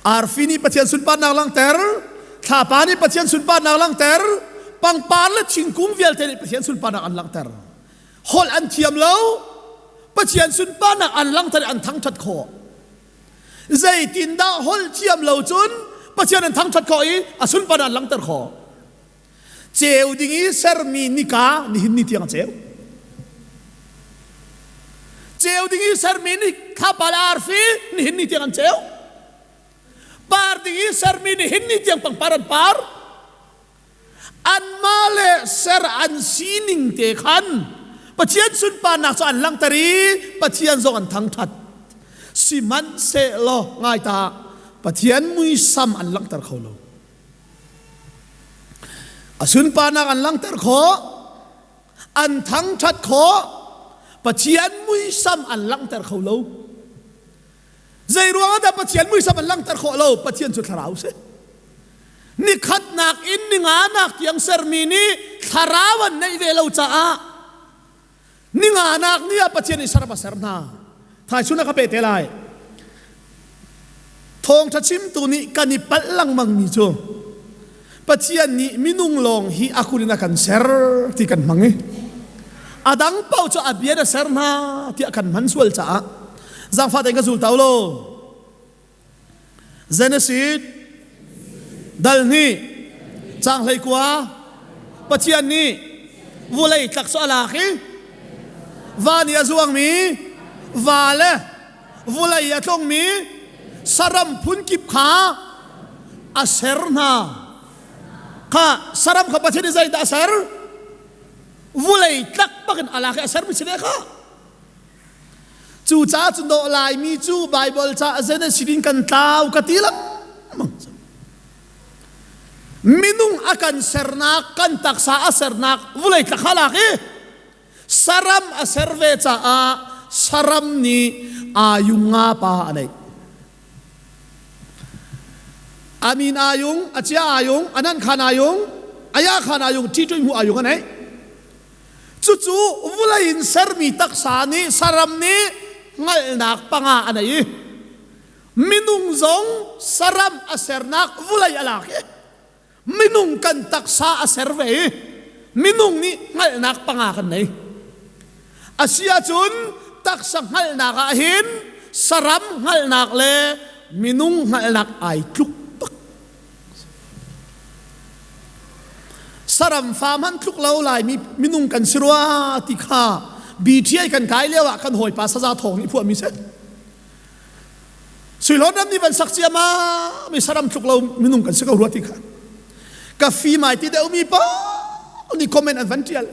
Speaker 1: Arfi nih Pathian sunparnak langhter, thlapa nih Pathian sunparnak langhter, pangpar le thingkung vialte nih Pathian sunparnak an langhter. Holh an thiam lo, Pathian sunparnak an langhter i an thangṭhat khawh. Zeitindah holh thiam lo cun Pathian an thangṭhat khawh i a sunparnak an langhter khawh. Ceu ding i sermi nika nihin ni tiang a ceu. Ceu ding i sermi ni thlapa le arfi nihin ni tiang an ceu. Par ding i sermi nihin ni tiang pangpar an par. Anmah le ser an sining te khan Pathian sunparnak cu an langhter i Pathian zong an thangṭhat. Sihmanhsehlaw ngai ta Pathian muisam an langhter kho lo. A sunparnak an langhter khawh, an thangṭhat khawh, Pathian muisam an langhter kho lo. Zei ruangah dah Pathian muisam an langhter khawh lo? Pathian cu thlarau si. Nikhatnak in ninganak tiang sermi nih thlarau an neih ve lo caah Ninganak ni ah Pathian nih saram a ser hna. Thaicun a ka pe te lai. Thawngṭha chimtu nih kan i palh lengmangmi cu Pathian nih minung lawng hi a kut in a kan ser ti kan hmang i a dang paoh cu a bia in a ser hna tiah kan hman sual caah zaangfah tein ka zul ta u law Genesis dal hnih caang 19 Pathian nih vulei tlak cu a lak i van i a zuangmi va le vulei a tlungmi saram phunkip kha a ser hna. Kha saram kha Pathian nih zeidah a ser? Vulei tlak bakin a lak i a sermi si ve kha. Cucaah cun dawh Laimi cu Baibal ca Genesis in kan tlau ka ti lengmang. Minung a kan sernak, kan taksa a sernak vulei tla kha lak i saram a ser ve caah saram nih ayung nga pa a neih. Amin ayung, achia ayung, anan khan ayung, aya khan ayung, ṭi ṭui hmu ayung a neih. Cucu vulei in sermi taksa nih saram nih hngalhnak panga a nei i minung zong saram a sernak vulei a lak i minung kan taksa a ser ve i minung nih hngalhnak panga kan nei. A si ahcun taksa hngalhnak ah hin saram hngalhnak le minung hngalhnak ai tluk bak. Saram fa hmanh tluk lo Laimi minung kan si rua ti kha BTI kan kai lio ah kan hawipa saza thawng nih phuahmi si. Suihlawn ram nih van sak ciama mi saram tluk lo minung kan si ko rua ti kha. Ka fim ai ti deuh mi pa nih comment an van tial.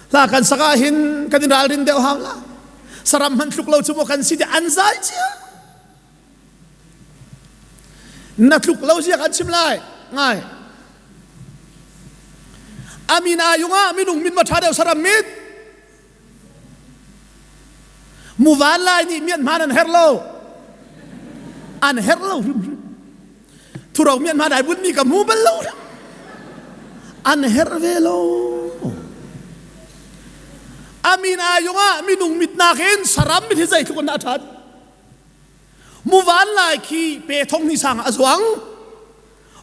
Speaker 1: Hla kan sak ah hin kan in ralrin deuh hau la. Saram hman tluk lo cu maw kan si ti an zai cia. Na tluk lo zia kan chim lai. Ngai. Amin ayung ah minung min ma tha deuh saram mit. Muvan lai nih Myanmar an herh lo. An herh lo hrimhrim. Thuro Myanmar ai bunmi ka hmu bal lo. An herh ve lo. Amin ayung ah minung mit nakin saram mit hi zeitluk in dah a ṭhat. Muvan lai khi pe thong ni sang a zuang.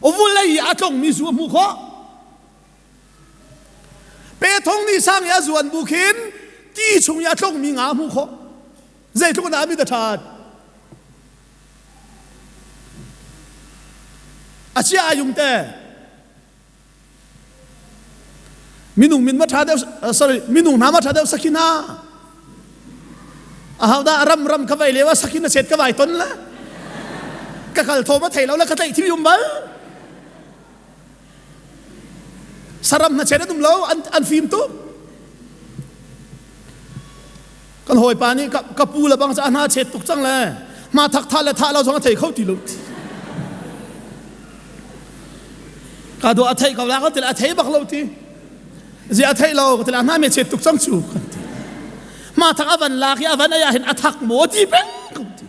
Speaker 1: Vulei i a tlongmi zu a hmuh khawh. Pethong nih sang i a zuan bu khin ti chung i a tlongmi nga a hmuh khawh. Zeitluk in dah a mit a ṭhat. A chia a yung te. Minung min ma ṭha deuh, sorry, minung hna ma ṭha deuh sakhi hna. Ahodah ram ram ka vai leo ah sakhi na set ka vai ton la. Ka kal thawm a thei lo la ka tlaih thim um bal. Saram hna chen an um lo, an, an fim tuk. Kan hawipa nih ka, ka pu le bang cu a hna chet tuk cang le ma thak tha le tha lo zong a thei kho ti lo. Ka dua a thei ko la ka ti a thei bak lo ti. Zi a thei lo ka ti la hna me chet tuk cang cu kan ti. Ma thak a van lak i a van ai ah hin a thak maw ti peng ko ti.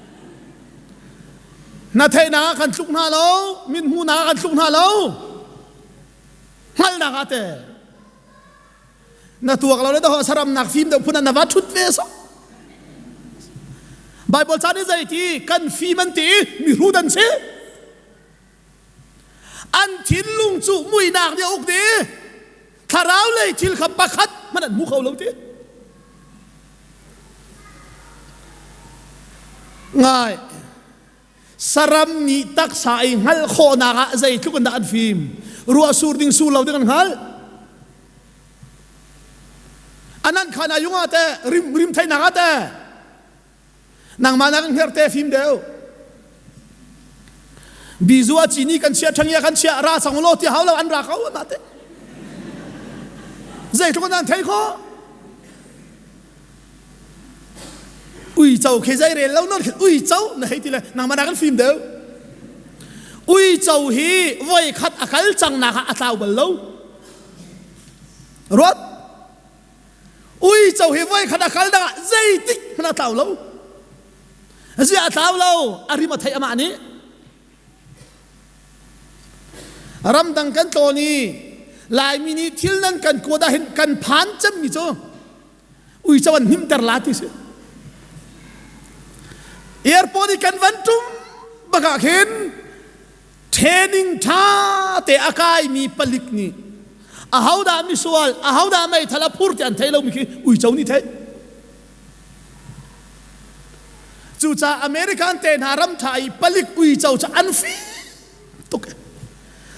Speaker 1: Na theihnak ah kan tluk hna lo, min hmuhnak ah kan tluk hna lo. Hngalhnak ah te. Na tuak lo le dawh saramnak fim deuh phun ah na va ṭhut ve so. Bible ca nih zei ti kan fim an ti i mihrut an si. An thinlung cu muihnak nih a uk dih. Thlarau lei thil kha pakhat hmanh an hmu kho lo ti. Ngai. Saram nih taksa i hngalh khawhnak ah zeitluk in dah an fim. Ruah sur ding sur lo ding an hngalh. Anan khan ayung ah te rim rim theinak ah te Nangmah nak in hngerhte fim deuh. Bizu a cini kan chia ṭhangia kan chia ra sang law ti hau lo an ra ko mah te. Zeitluk in an thei khawh. Uico khi zei rel lo non khi uico na hei ti le nangmah nak in fim deuh. Uico hi voi khat a kal cang nak ah a tlau bal lo. Ruat. Uico hi voikhat a kal dangah zeitik hmanh a tlau lo. Ziah a tlau lo, a rim a theih amah nih. Ramdang kan tlawn i Laimi nih thil nan kan kuat ahhin kan phan cemmi cu uico an hnimter la ti si. Airport i kan van ṭum bak ah khin Training ṭha te a kaimi palik nih ahodah misual, ahodah meithal a phur ti an thei lomi khi uico nih theih. Cucaah American te hna ram ṭha i palik uico cu an fim tuk.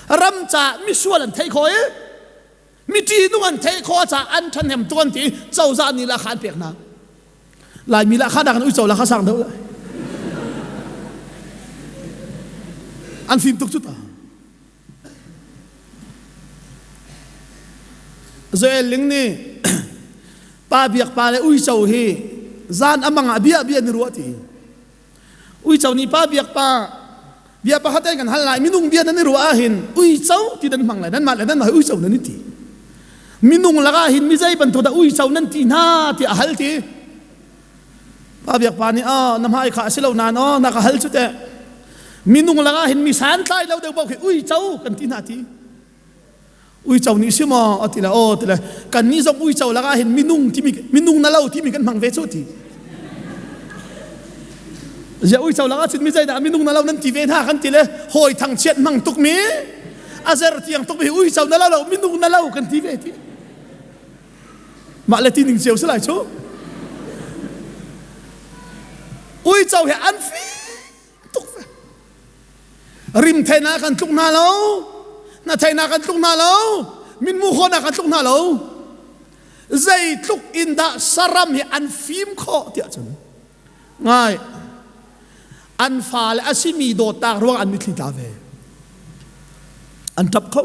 Speaker 1: Ram ca misual an theih khawh i mi ṭihnung an theih khawh caah an ṭhahnem tuk an ti i cozah nih lahkhah an pek hna. Laimi lahkhah nakin uico lahkhah sang deuh lai. An fim tuk cu ta. Joel Ling nih pa biak pa le uico hi zan amang ah bia bia ni ruah ti. Uico nih pa biak pa bia pakhat in kan hal lai minung bia nan i ruah ahhin uico ti nan hmang lai nanmah le nanmah hi uico nan i ti. Minung lakah hin mi zei bantuk dah uico nan ti hna tiah a hal ti. Pa biak pa nih oh na hmai kha a si lo nain oh na ka hal cu teh. Minung lakah hin mi santlai lo deuh paoh khi uico kan ti hna ti. Uico nih si maw a ti le aw ti le kannih zong uico lakah hin minung timi minung na lo timi kan hmang ve cu ti. Zia uico lakah cun mi zeidah minung na lo nan ti ve hna kan ti le hawi thangchiat hmang tuk mi a zer tiang tuk mi uico na lo lo minung na lo kan ti ve ti. Mah le ti ning cio si lai cu. Uico he an fim tuk ve. Rimtheinak kan tluk hna lo, hnatheinak kan tluk hna lo, minmu khawhnak kan tluk hna lo. Zeitluk in dah saram hi an fim khawh tiah cun ngai. An fale a simi dawtnak ruang an mitthli tla ve. An ṭap kho.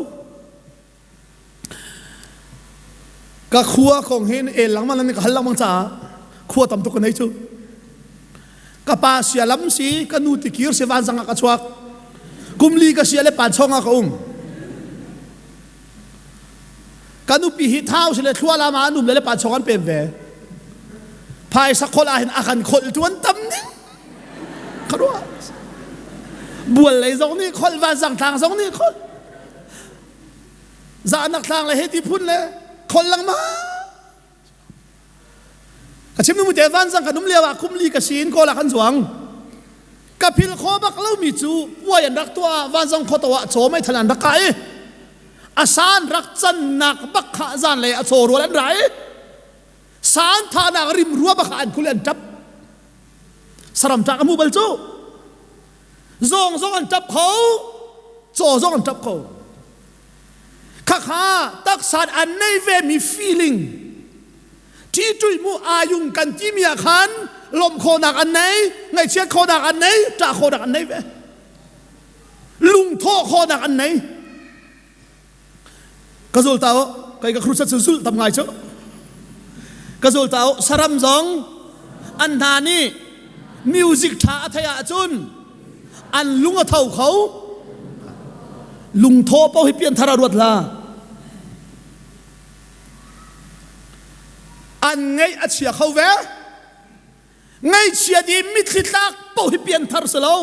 Speaker 1: Ka khua kong hin el lengmang nan ka hal lengmang caah khua tam tuk ka nei cu. Ka pa sia lam si, ka nu tikir si vanzang ah ka chuak. Kum li ka sia le pan chong ah ka um. Ka nupi hi thau si le thlua lama an um le le pan chong an pem ve. Phaisa kholh ah hin a kan kholh tu an tam ning. Ka ruah. Bual lei zong nih kholh, vanzang tlang zong nih kholh. Zahnak tlang le hei ti phun le khol lengmang. Ka chim nu te vanzang kan um lio ah kum li ka si in kawl ah kan zuang. Ka phil kho bak lomi cu puai an rak tuah vanzang khuato ah chaw mei than an rak kah i a san rak cannak bak kha zan lei a chaw rual an ra i san thanak rim rua bak an khul an tap saram ṭak a mu bal cu zawng zong an ṭap kho caw zong an ṭap kho Khakha taksa an nei ve mi feeling ṭi mu ayung kan timi ah khan lawmh khawhnak an nei ngaihchiat khawhnak an nei ṭah khawhnak an nei ve lungthawh khawhnak an nei ka zul ta kai ka crusade cu zulh tam ngai cu ka zul ta saram zong an hna nih music ṭha a theih ahcun an lung a tho kho lungthaw paoh hi pianthar ah ruat hlah an ngaih a chia kho ve ngaihchiat i mitthli tlak paoh hi pianthar si lo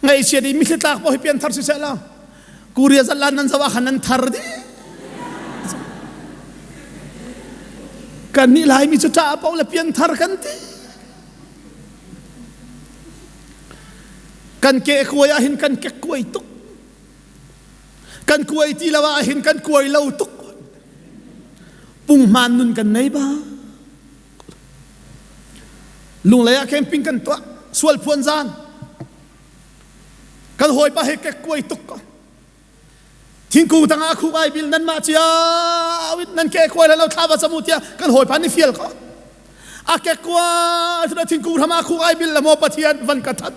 Speaker 1: ngaihchiat i mitthli tlak paoh hi pianthar si seh law Korea zatlan nan zoh ah khan nan thar dih kan nih Laimi cu ṭah paoh le pianthar kan ti Kan ke kuai ah hin kan kek kuai tuk. Kan kuai ti lo ah hin kan kuai lo tuk. Punghman nun kan nei ba. Lunglei ah camping kan tuah. Sual phuan zan. Kan hawipa he kek kuai tuk ko. Thingkung tangah khuk ai bil nanmah cio in nan ke kuai lo thla va cam u tiah kan hawipa nih fial ko. A ke kuai cun thingkung hram ah khuk ai bil la maw Pathian van ka that.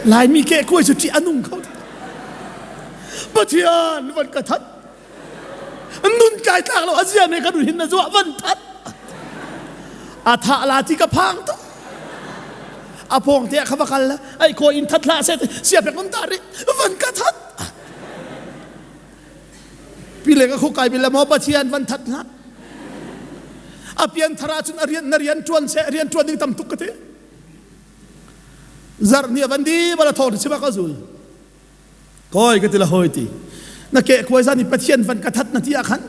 Speaker 1: Laimi ke kuai cu ṭih a nung kho. Pathian van ka that. Nun kai tlak lo a zia me ka nun hin na zuah van that. A thah la ti ka phang tuk. A pawng te ah kha va kal la ai ko in that hlah seh sia pek um ta ri van ka that. Pi le ka khu kai bil la maw Pathian van that hlah. A pian thar ahcun a rian na rian ṭuan seh rian ṭuan ding tam tuk ka ti. Zarh ni a van di bala thawng chim ah ka zul. Kawi ka ti la hawi ti. Na ke khuai zan i Pathian van ka that na ti ah khan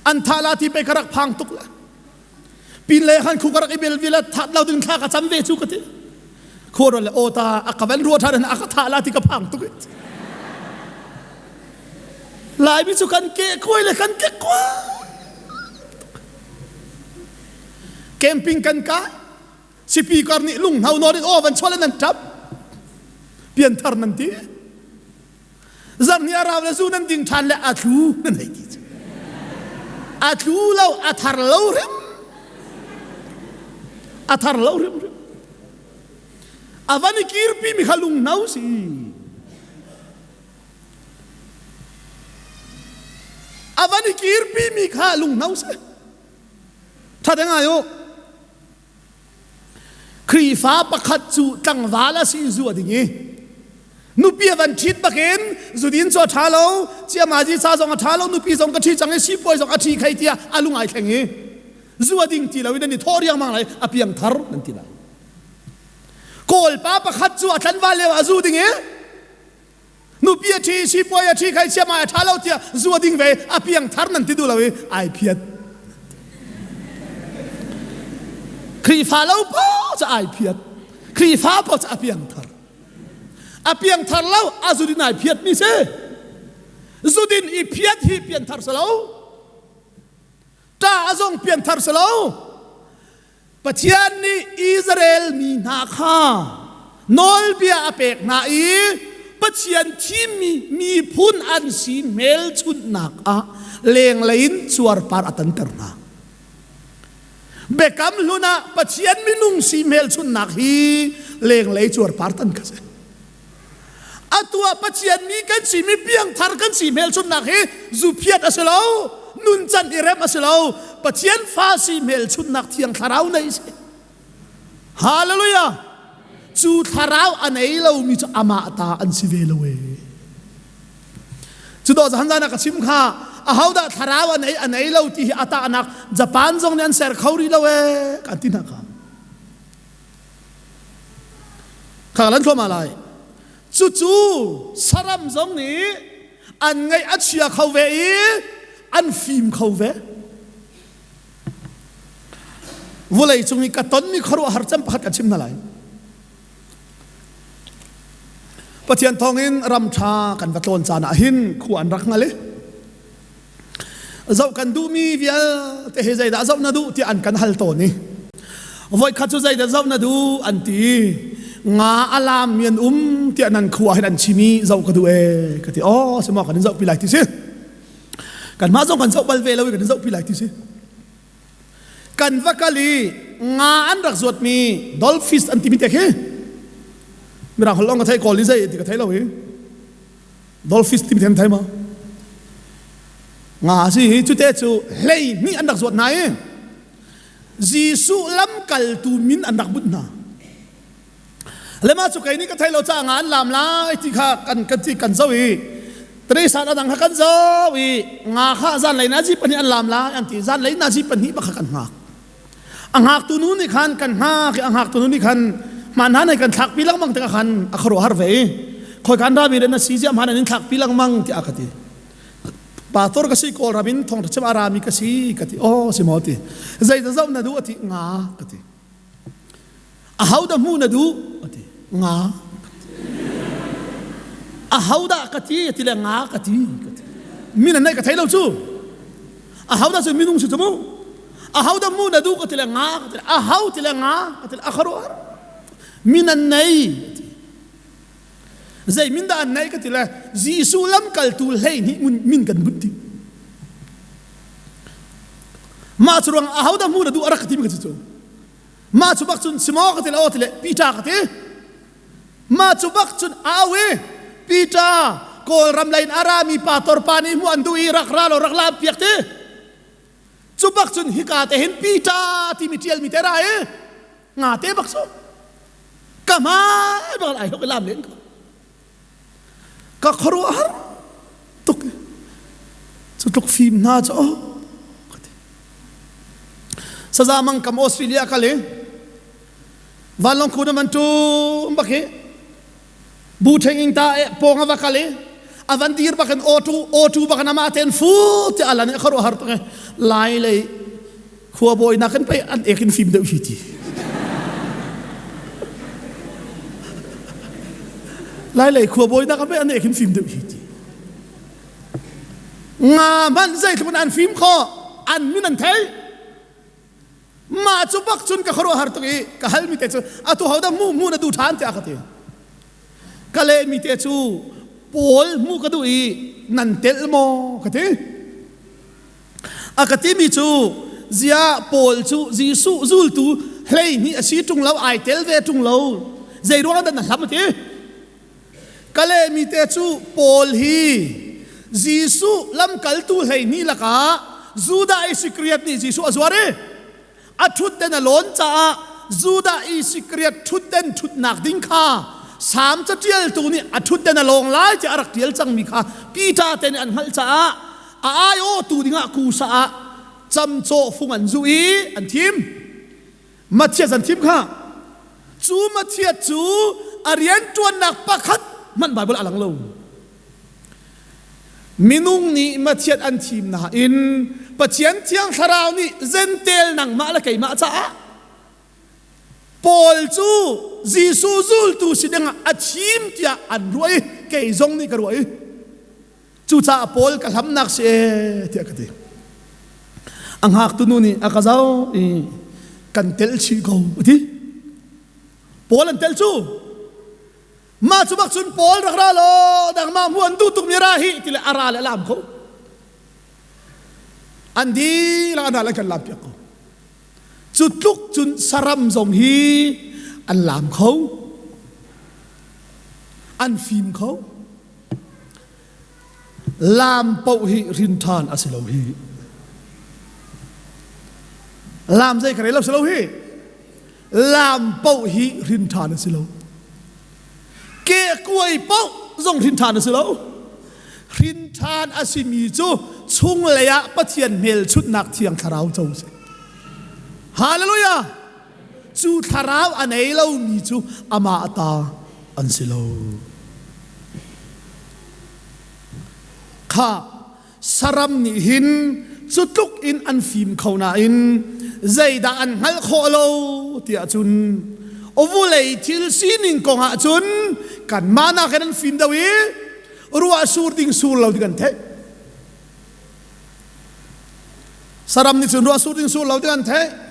Speaker 1: an tha la ti pe ka rak phang tuk la. Pin le khan khu ka rak i bel vi la that lo ding thla ka cam ve chu ka ti. Khua le o ta a ka van rua than a ka tha la ti ka phang tuk. Laimi cu kan ke kuai le kan ke kuai. Camping kan kai. Speaker nih lunghno nawn in aw van chuah le nan ṭap. Pianthar nan ti. Zarhni a rau le zu nan ding ṭhan le a tlu nan hei ti. A tlu lo, a thar lo hrim. A thar lo hrim hrim. A van i kirpi mi kha lunghno si. A van i kirpi mi kha lunghno si. Ṭha te ngai u. Khrihfa pakhat cu tlangval a si zu a ding i nupi a van ṭhit bakin zudin cu a ṭha lo ciamazi ca zong a ṭha lo nupi zong ka ṭhi cang i sipuai zong a ṭhi khei tiah a lung ai thleng i zu a ding ti lo in an i thawh riangmang lai a piang thar nan ti lai Kawlpa pakhat cu a tlanval lio ah zu ding i nupi a ṭhi sipuai a ṭhi khai siamai a ṭha lo tiah zu a ding ve a piang thar nan ti duh lo i ai phiat Khrihfa lo paoh cu ai phiat Khrihfa paoh cu a piang thar a piang thar lo a zudin ai phiat mi si zudin i phiat hi pian thar si lo ṭa a zong pian thar si lo Pathian nih Israel mi hna kha nawlbia a pek hna i Pathian thimmi miphun an si hmelchunhnak ah lenglei in cuarpar a tanter hna. Biakam hlun ah Pathian minung si hmelchunhnak hi lenglei cuarpar tan kha si. Atu ah Pathian mi kan si mi piangthar kan si hmelchunhnak hi zuphiat a si lo, nuncan i rem a si lo, Pathian fa si hmelchunhnak thiang thlarau nei si. Hallelujah! Cu thlarau a nei lomi cu amah ta an si ve lo ee. Cu dawh zan zan ah ka chim kha ahodah thlarau a nei a nei lo ti hi a tahnak Japan zong nih an ser kho rih lo ee kan ti hna kha. Kha lan thluahmah lai. Cucu saram zong nih an ngaih a chia kho ve i an fim kho ve. Vulei cung i ka tonmi khuaruahhar cem pakhat kan chim hna lai. Pathian thawngin ram ṭha kan va tlawn caan ah hin khua an rak hngal i zoh kan duhmi vialte hi zeidah zoh na duh tiah an kan hal tawn i voikhat cu zeidah zoh na duh an ti nga a laammi an um tiah nan khua hin an chim i zoh ka duh ee ka ti aw semaw kan in zohpi lai ti si kanmah zong kan zoh bal ve lo i kan in zohpi lai ti si Kan va kal i nga an rak zuatmi dolphins an timi te khi mirang holh lawng ka thei kawl i zei ti ka thei lo i dolphins timi the thei ma nga si hi cute cu hlei hnih an rak zuat hna i Jesuh lamkaltu min an rak bunh hna Le mah cu kei nih ka thei lo caah nga an lam lai ti kha kan kan ti kan zo i Teresa a dang kha kan zo i nga kha zanlei nazi pahnih an lam lai an ti zanlei nazi pahnih bak kha kan hngak a hngaktu nu nih khan kan hngak i a hngaktu nu nih khan hmaan hna kan thlakpi lengmang tikah khan a khuaruahhar ve i khoi kan rami le na si ziah hmaan an in thlakpi lengmang tiah ka ti pastor ka si kawlram in thawngtha chim a rami ka si ka ti aw si maw ti zei da zoh na duh a ti nga ka ti Ahodah hmuh na duh? A ti. Nga. Ahodah ka ti? A ti le nga ka ti. Ka ti. Min an neih ka thei lo cu. Ahodah cu minung si cu mu. Ahodah hmuh na duh ka ti le nga ka ti le aho ti le nga ka ti le a khuaruahhar. Min an nei. A ti. Zei min dah an neih ka ti le Jesuh lamkaltu 12 min kan bunh ti. Mah cu ruang ahodah hmuh na duh a rak ka ti mi ka cu. Mah cu bak cun simaw ka ti le aw ti le Peter ka ti. Mah cu bak cun au i Peter Kawlram lei in a rami pa torpa nih hmuh an duh i rak ra law rak lam piak ti. Cu bak cun hika te hin Peter timi ṭialmi te ra i nga te bak cu ka hmai bak ai hlok i lam len ko. Ka khuaruahhar tuk cu tluk fim hna cu oh ka ti. Saza mang kam Australia kal i vanlawng khu na man tum bak hi bu theng ing ta e pawng a va kal i a van dir bak in auto auto bak in ama ten fu ti alan i khuaruahhar tuk i lai lei Khuabawi nakin pei an ek in fim deuh hi ti. Lailei khuabawi nakin pei an ek in fim deuh hi ti. Nga hmanh zeitluk in an fim khawh, an min an thei. Mah cu bak cun ka khuaruahhar tuk i ka halmi te cu atu hodah hmu hmu na duh ṭhan tiah ka ti. Ka lehmi te cu Paul hmuh ka duh i nan telh maw ka ti. A ka timi cu ziah Paul cu Jesuh zultu 12 a si ṭung lo ai tel ve ṭung lo zei ruang dah na hlam a ti ka lehmi te cu Paul hi Jesuh lamkaltu 12 lakah Judah Iskariot nih Jesuh a zuar i a ṭhutden a lawn caah Judah Iskariot ṭhutden ṭhutnak ding kha Salm caṭialtu nih a ṭhutden a lawng lai tiah a rak ṭial cangmi kha Peter te nih an hngalh caah a aiawhtu dingah Kusa ah camcawh fung an zuh i an thim. Matthias an thim kha. Cu Matthias cu a rianṭuannak pakhat hmanh Baibal a lang lo. Minung nih Mathiat an thim nain Pathian Thiang Thlarau nih Zentel nangmah le keimah caah Paul cu Jesuh zultu si dingah a thim tiah an ruah i kei zong nih ka ruah i cucaah Paul ka hlamnak si ee tiah ka ti. A ngaktu nu nih a ka zoh i kan telh chih ko a ti. Paul an telh cu Mah cu bak cun Paul rak ra law nangmah hmuh an duh tukmi ra hi ti le a ra le a lam kho. An dihlak an ra le kan lam piak ko. Cu tluk cun saram zong hi an laam kho. An fim kho. Laam paoh hi rinṭhan a si lo hi. Laam zei ka rel lo si lo hi. Laam paoh hi rinṭhan a si lo. Kehkuai paoh zong rinṭhan a si lo. Rinṭhan a simi cu chunglei ah Pathian hmelchunhnak thiang thlarau co a si. Hallelujah! Cu thlarau a nei lomi cu amah ta an si lo. Kha saram nih hin cu tluk in an fim kho nain zeidah an hngalh khawh lo tiah cun vulei thil sining kong ah cun kanmah nakin an fim deuh i ruah sur ding sur lo ding an theih. Saram nih cun ruah sur ding sur lo ding an theih.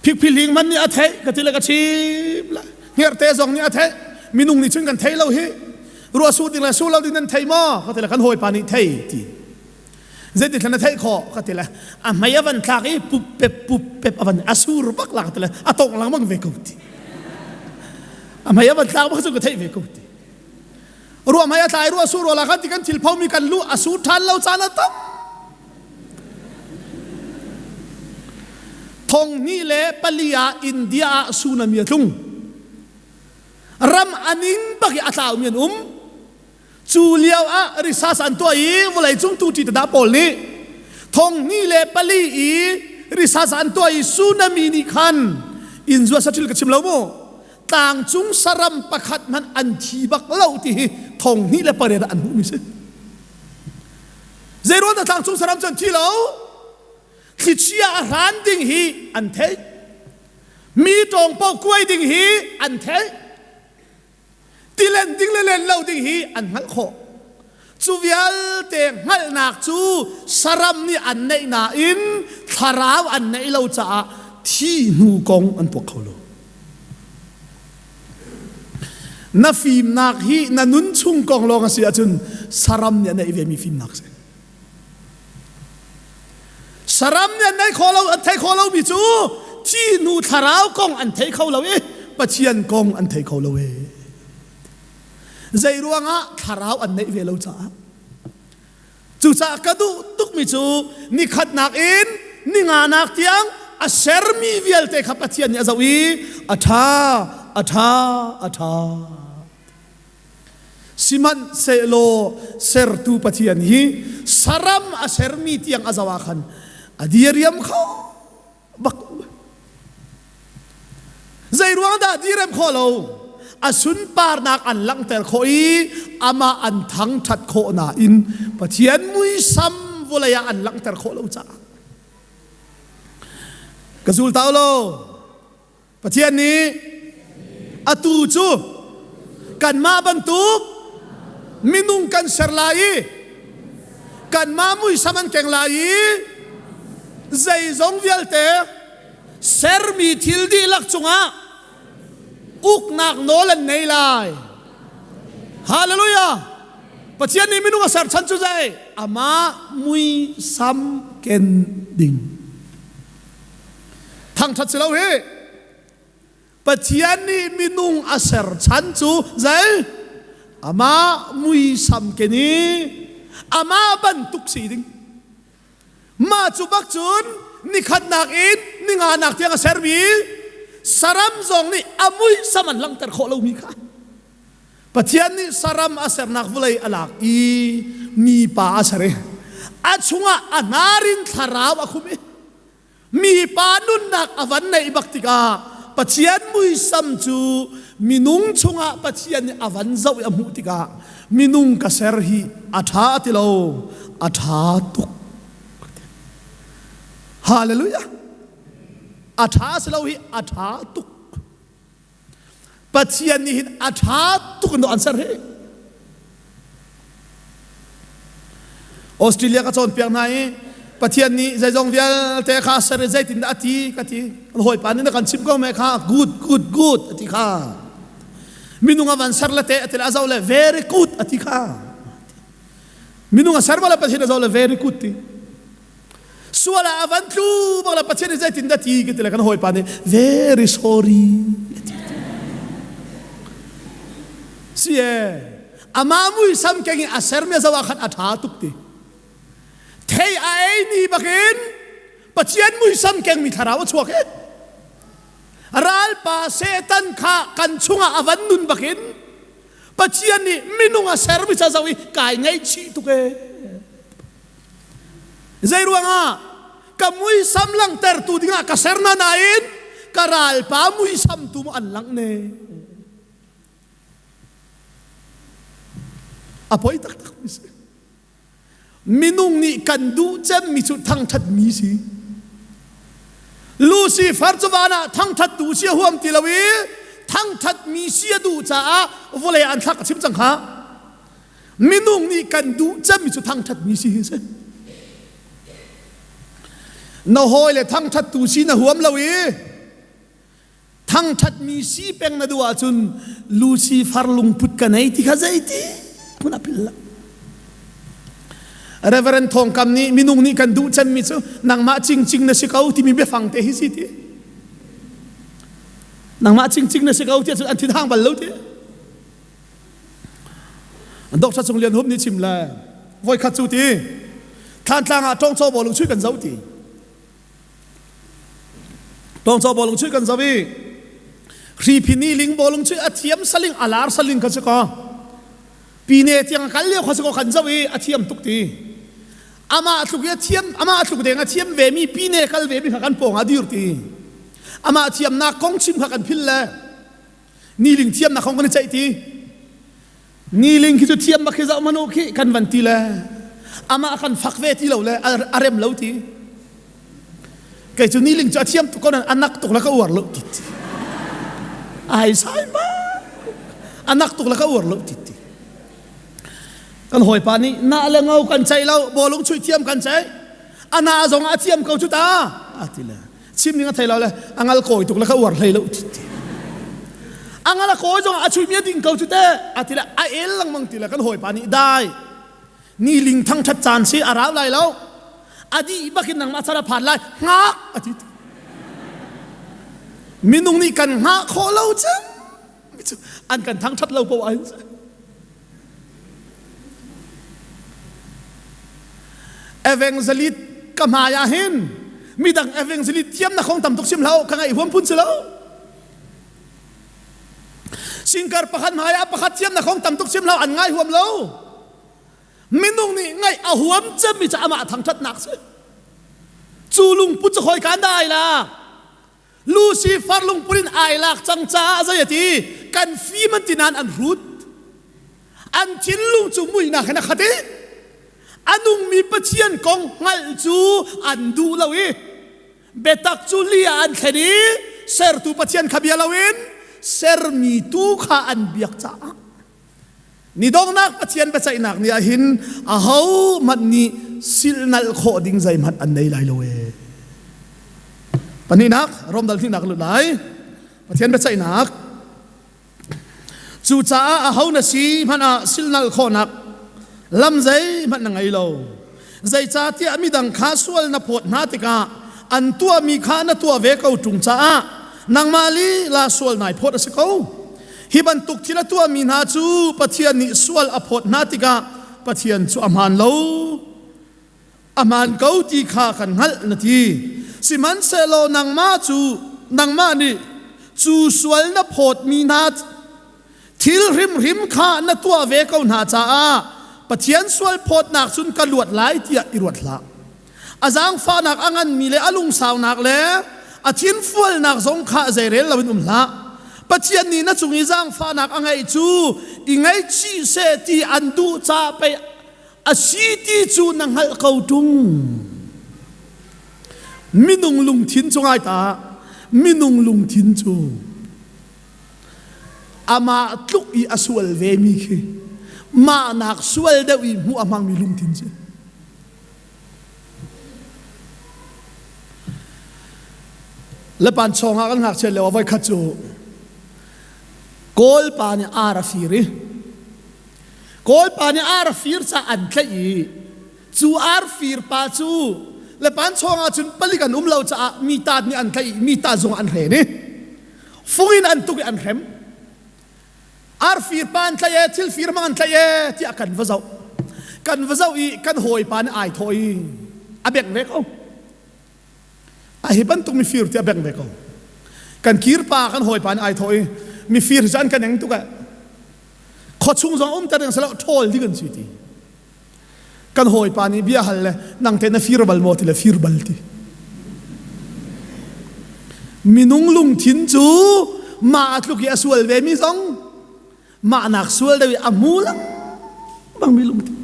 Speaker 1: Phikphihling man nih a theih ka ti le ka chim la. Hngerhte zong nih a theih. Minung nih cun kan thei lo hi. Ruah sur ding le sur lo ding nan thei maw? Ka ti le kan hawipa nih thei ti. Zeiti thlan a theih khawh ka ti le a hmei a van thlak i pup pep pup pep a van a sur bak la ka ti le a tongh lengmang ve ko ti. A hmei a van thlak bak cu ka theih ve ko ti. Ruah hmai a tlai ruah sur ruah la kan ti kan thil phomi kan lu a sur ṭhan lo caan a tam. Thong hnih le pali ah India ah tsunami a tlung. Ram a ning bak i a tlaumi an um. Cu lio ah research an tuah i vawleicung tuṭi tada pawl nih thong hnih le pali i research an tuah i tsunami nih khan inn zuat saṭil ka chim lo mu tlangcung saram pakhat hmanh an thi bak lo ti hi thong hnih le pariat ah an hmuhmi si. Zeiruang dah tlangcung saram cu an thi lo? Thlichia a hran ding hi an theih. Mi tawng paoh kuai ding hi an theih. Tilen ding le len lo ding hi an hngalh khawh. Cu vialte hngalhnak cu saram nih an neih nain thlarau an neih lo caah thi hnu kong an tuak kho lo. Na fimnak hi na nun chung kong lawng a si ahcun saram nih a neih vemi fimnak a si. Saram nih an neih khawh lo, an thei khawh lomi cu thi hnu thlarau kong an thei kho lo i Pathian kong an thei kho lo e. Zei ruangah thlarau an neih ve lo caah. Cucaah ka duh tukmi cu nikhatnak in ninganak tiang a sermi vialte kha Pathian nih a zoh i a ṭha, a ṭha, a ṭha. Sihmanhsehlaw sertu Pathian hi saram a sermi tiang a zoh ah khan a diriam kho bak. Zei ruang dah direm khawh lo? A sunparnak an langhter khawh i amah an thangṭhat khawh nain Pathian muisam vawlei ah an langhter khawh lo caah. Ka zul ta lo. Pathian nih atu cu kanmah bantuk minung kan ser lai i kanmah muisam an keng lai i zeizong vialte sermi thil dihlak cungah uknak nawl an nei lai. Hallelujah! Pathian nih minung a ser chan cu zei? Amah muisam ken ding. Thangṭhat si lo hi. Pathian nih minung a ser chan cu zei? Amah muisam ken i amah bantuk si ding. Mah cu bak cun nikhatnak in ninganak tiang a sermi saram zong nih a muisam an langhter khawh lomi kha Pathian nih saram a sernak vawlei a lak i mipa a ser i a chungah a hnar in thlarau a khum i mipa nunnak a van neih bak tikah Pathian muisam cu minung chungah Pathian nih a van zoh i a hmuh tikah minung ka ser hi a ṭha ti lo a ṭha tuk Hallelujah a ṭha si lo hi a ṭha tuk Pathian nih hin a ṭha tuk in an ser hi Australia ka cawnpiak hna i Pathian nih zeizong vialte kha ser i zeitindah a ti ka ti kan hawipa nih na kan chimh ko me kha good good good a ti kha minung a van ser le te a ti le a zoh le very good a ti kha minung a ser ma le Pathian a zoh le very good ti. Sual ah a van tlu bak la Pathian nih zeitin dah ti ka ti le kan hawipa nih very sorry si e amah muisam keng in a sermi a zoh ah khan a ṭha tuk ti thei a ei ni bakin Pathian muisam kengmi thlarau a chuak i ralpa Satan kha kan chungah a van nun bakin Pathian nih minung a sermi ca zoh i kai ngaihchih tuk ee. Zei ruangah ka muisam langhtertu dingah ka ser na nain ka ralpa muisam tu mu an langh ne. A poi taktak mi si. Minung nih kan duh cemmi cu thangṭhatmi si. Lucifer cu van ah thangṭhattu si a huam ti lo i thangṭhatmi si a duh caah vawlei ah an thlak a chim cang kha. Minung nih kan duh cemmi cu thangṭhatmi si hi a si. Na hawile thangṭhattu si na huam lo i Thangṭhatmi si peng na duh ahcun Lucifer lungput ka nei ti kha zeiti hmun a pil lo. Reverend Thawng Kam nih minung nih kan duh cemmi cu nangmah cingcing na si ko timi biafang te hi si ti. Nangmah cingcing na si ko ti ahcun an thinhang bal lo ti. Dr. Cung Lian Hum nih chim le voikhat cu ti Thlantlang ah ṭawngcaw bawlung chuih kan zo ti. Tawngcaw bawlung chuih kan zoh i hriphi ni ling bawlung chuih a thiam saling a lar saling kha si kaw pine tiang a kal lio kha si kaw kan zoh i a thiam tuk ti amah tluk i a thiam amah tluk deng a thiam ve mi pine kal ve mi kha kan pawng ah dir ti amah thiamnak kong chim kha kan phil le niling thiamnak kong kan i ceih ti Niling khi cu thiam bak khi zoh hmanh u khi kan van ti le amah kan fak ve ti lo le a rem lo ti. Kei cu niling cu a thiam tuk ko nain a nak tuk le ka uar lo ti ti. Ai sai ma a nak tuk le ka uar lo ti ti. Kan hawipa nih na le ngo kan ceih lo bawlung chuih thiam kan ceih a na zong a thiam ko cu ta a ti le chim ning a thei lo le a ngal kawi tuk le ka uar hlei lo ti ti a ngal a kawi zong a chuimi a ding ko cu te a ti le a el lengmang ti le kan hawipa nih dai ni ling thangthat caan si a rau lai lo a dih bakin nangmah chan a phan lai hngak a ti minung nih kan hngah khawh lo cang an kan thangthat lo poah hin Evangelist ka hmai ah hin midang evangelist thiam na khong tam tuk sim hlah ka ngaih huam phun si lo. Singkar pakhat hmai ah pakhat thiam na khong tam tuk sim hlah an ngai huam lo. Minung nih ngaih a huam cemmi cu amah thangthatnak si. Cu lungput cu khoi kan dah ai la? Lucifer lungput in ai lak cang caah zei a ti kan fim an ti nain an hrut an thinlung cu muihnak in a khat i a nungmi Pathian kong hngalh cu an duh lo i biatak cu li ah an thlen i sertu Pathian kha bia loin sermi tu kha an biak caah Ni donghnak Pathian biaceihnak ni ah hin ahohmanh nih silhnalh khawh ding zeihmanh an nei lai lo ee. Pahnihnak, Rom dal hnihnak lut lai. Pathian biaceihnak. Cucaah aho na si hmanh ah silhnalh khawhnak lam zeihmanh na ngei lo. Zeicahtiah midang kha sual na phawt hna tikah an tuahmi kha na tuah ve ko ṭung caah nangmah lila sual nai phawt a si ko. Hi bantuk thil a tuahmi hna cu Pathian nih sual a phawt hna tikah Pathian cu a hmaan lo. A hmaan ko ti kha kan hngalh na ti. Sihmanhsehlaw nangmah cu nangmah nih cu sual na phawtmi hna thil hrimhrim kha na tuah ve ko hna caah Pathian sual phawtnak cun ka luat lai tiah i ruat hlah. A zaangfahnak a nganmi le a lungsaunak le a thinfualnak zong kha zeirel loin um hlah. Pathian nih na cung i zaangfahnak a ngeih cu i ngaihchih seh ti an duh caah pei a si ti cu na hngalh ko ṭung. Minung lungthin cu ngai ta, minung lungthin cu amah tluk i a sual vemi khi mahnak sual deuh i hmuh a hmangmi lungthin si. Lepan chawng ah kan ngakchiat lio ah voikhat cu Kawl pa nih ar a fir i Kawl pa nih ar a fir caah an tlaih i cu ar fir pa cu Le panchawng ah cun palik an um lo caah mi taat nih an tlaih mi taat zong an hren i fung in an tuk i an hrem. Arfir pa an tlaih e, thil fir hmang an tlaih e tiah kan va zoh. Kan va zoh i kan hawipa nih ai thawh i a bengh ve ko. A hi bantuk mifir ti a bengh ve ko. Kan kirpa kan hawipa nih ai thawh i mifir hi cu an kan eng tuk eh. Khuachung zong um ter ding si lo ṭhawl ding an si ti. Kan hawipa nih bia hal le nang te na fir bal maw ti le fir bal ti. Minung lungthin cu mah a tluk i a sual ve mi zong mah nak sual deuh i a hmu lengmang mi lungthin.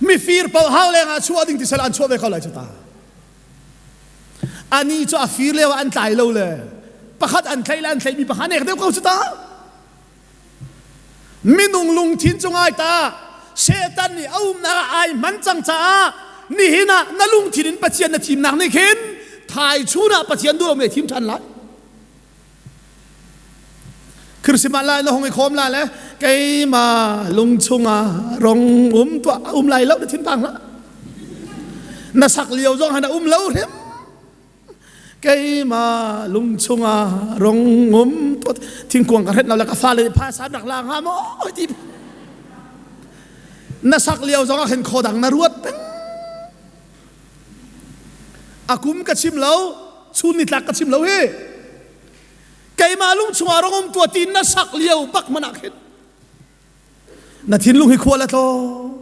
Speaker 1: Mifir paoh hau leng ah chuah ding ti sel an chuah ve ko lai cu ta. Ani cu a fir lio ah an tlai lo le pakhat an tlaih le an tlaihmi pakhat nek deuh ko cu ta. Minung lungthin cu ngai ta Satan nih a umnak ah ai hman cang caah nihin ah na lungthin in Pathian na thimnak nih khin thaichun ah Pathian duh lomi thim ṭhan lai. Christmas lai na hong i khawm la le keima lung chungah rong um tuah um lai lo na thin pang hlah. Na sak lio zong han a um lo hrim. Keima lung chungah rong um tuah thingkuang ka hret lo le ka fale nih phaisa rak la hnga maw ti. Na sak lio zong ah khin khodang na ruat peng. A kum ka chim lo, chun nitlak ka chim lo hi. Keimah lung chungah rong um tua ti na sak lio bak man ah khin na thinlung hi khual a tlaw.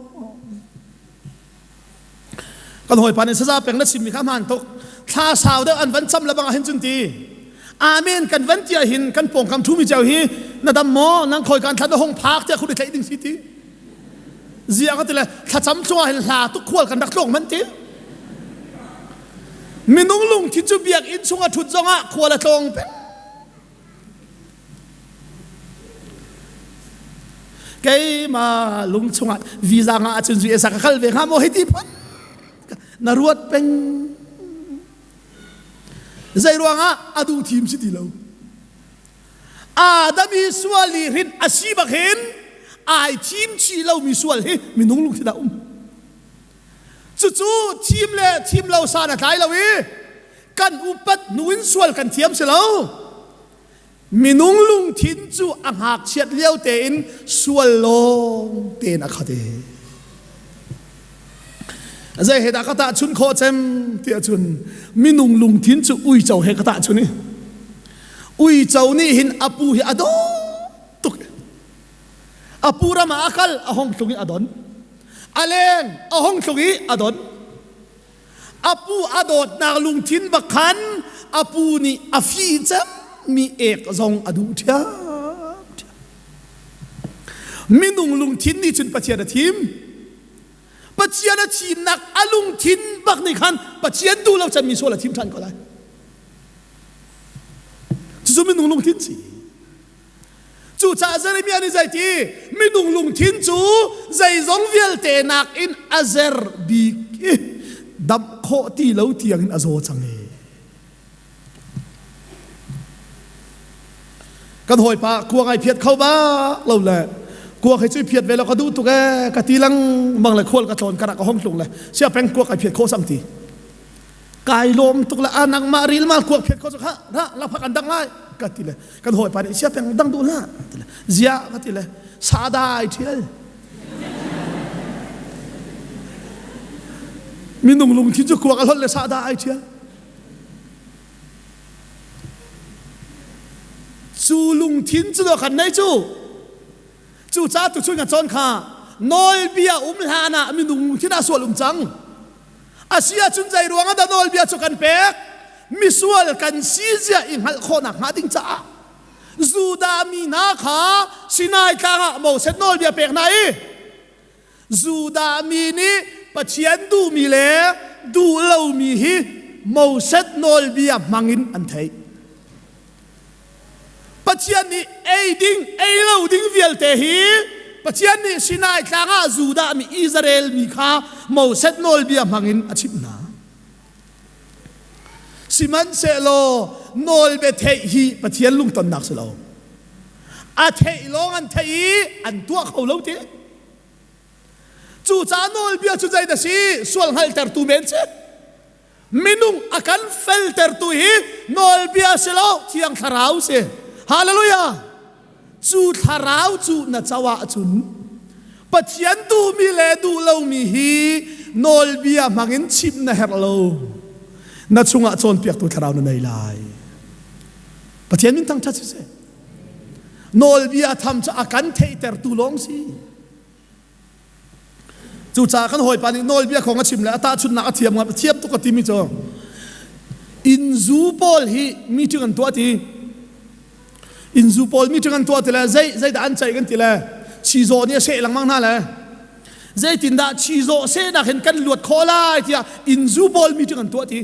Speaker 1: Kan hawipa nih saza peng na chimmi kha hmaan tuk. Thla sau deuh an van cam le bang ah hin cun ti. Amen kan van ti ah hin kan pawngkam thumi cio hi na dam maw nang khoi kan thla na hong phak tiah khut i tlaih ding si ti. Zia ka ti le thlacam cungah hin hla tuk khual kan rak tlawng man ti. Minung lungthin cu biakinn chung a ṭhut zongah khual a tlawng peng. Keimah lung chungah visa ngah ahcun US ah ka kal ve hnga maw hei ti phun na ruat peng. Zei ruangah a duh thim si ti lo. Adam i sual i hrin a si bak hin ai thim chih lomi sual hi minung lungthin ah um. Cucu thim le thim lo san a tlai lo i kan upat hnu in sual kan thiam si lo. Minung lungthin cu a ngakchiat lio tein sual lawng tein a khat i zei he dah ka tahchun khawh cem ti ahcun minung lungthin cu uico he ka tahchun i uico nih hin a pu hi a dawt tuk a pu ram ah a kal a hong tlung i a don a leng a hong tlung i a don a pu a dawtnak lungthin bak khan a pu nih a fi cemmi ek zong a duh ṭhiamṭhiam minung lungthin nih cun Pathian a thim Pathian a thimnak a lungthin bak nih khan Pathian duh lo canmi sual a thim ṭhan ko lai cucu minung lungthin si Cucaah Jeremiah nih zeiti minung lungthin cu zeizong vialte nakin a zer bik i damh khawh ti lo tiangin a zaw cang i. Kan hawipa kuang ai phiat kho bak lo le kuak hi cu i phiat ve lo ka duh tuk ee ka ti lengmang le khual ka tlawn karah ka hong tlung le sia peng kuak ai phiat khawh sang ti. Kai lawm tuk le a nangmah rilmal kuak phiat kho cu kha ra laphak an dang lai ka ti le kan hawipa nih sia peng dang duh hlah ti le zia ka ti le sada ai ṭhial minung lungthin cu kuak a hlolh le sada ai ṭhial cu lungthin cu kan nei cu cu ca tu chun kan cawn kha nawlbia um hlan ah minung lungthin ah sual um cang A si ahcun zei ruang ah dah nawlbia cu kan pek? Misual kan si zia i hngalh khawhnak hnga ding caah Judah mi hna kha Sinai tlang ah Moses nawlbia pek hna i Judah mi nih Pathian duhmi le duh lomi hi Moses nawlbia hmangin an theih. Pathian nih ei ding, ei lo ding vialte hi Pathian nih Sinai tlang ah Judah mi Israel mi kha Moses nawlbia hmangin a chimh hna. Sihmanhsehlaw nawlbia theih hi Pathian lungtonnak si lo. A theih lawng an theih i an tuah kho lo ti. Cucaah nawlbia cu zei dah si? Sual hngalhtertu men si. Minung a kan feltertu hi nawlbia si lo, Thiang Thlarau si. Hallelujah! Cu thlarau cu na co ahcun Pathian duhmi le duh lomi hi nawlbia hmangin chimh na herh lo. Na chungah cawnpiaktu thlarau na nei lai. Pathian min thangṭhat siseh. Nawlbia tham cu a kan theihtertu lawng si. Cucaah kan hawipa nih nawlbia kong a chim le a tahchunhnak a thiam a thiam tuk a timi cu innzu pawl hi meeting an tuah ti innzu pawl meeting an tuah ti le zei zeidah an ceih kan ti le chizawh nih a seh lengmang hna le zeitindah chizawh sehnak hin kan luat khawh lai tiah innzu pawl meeting an tuah ti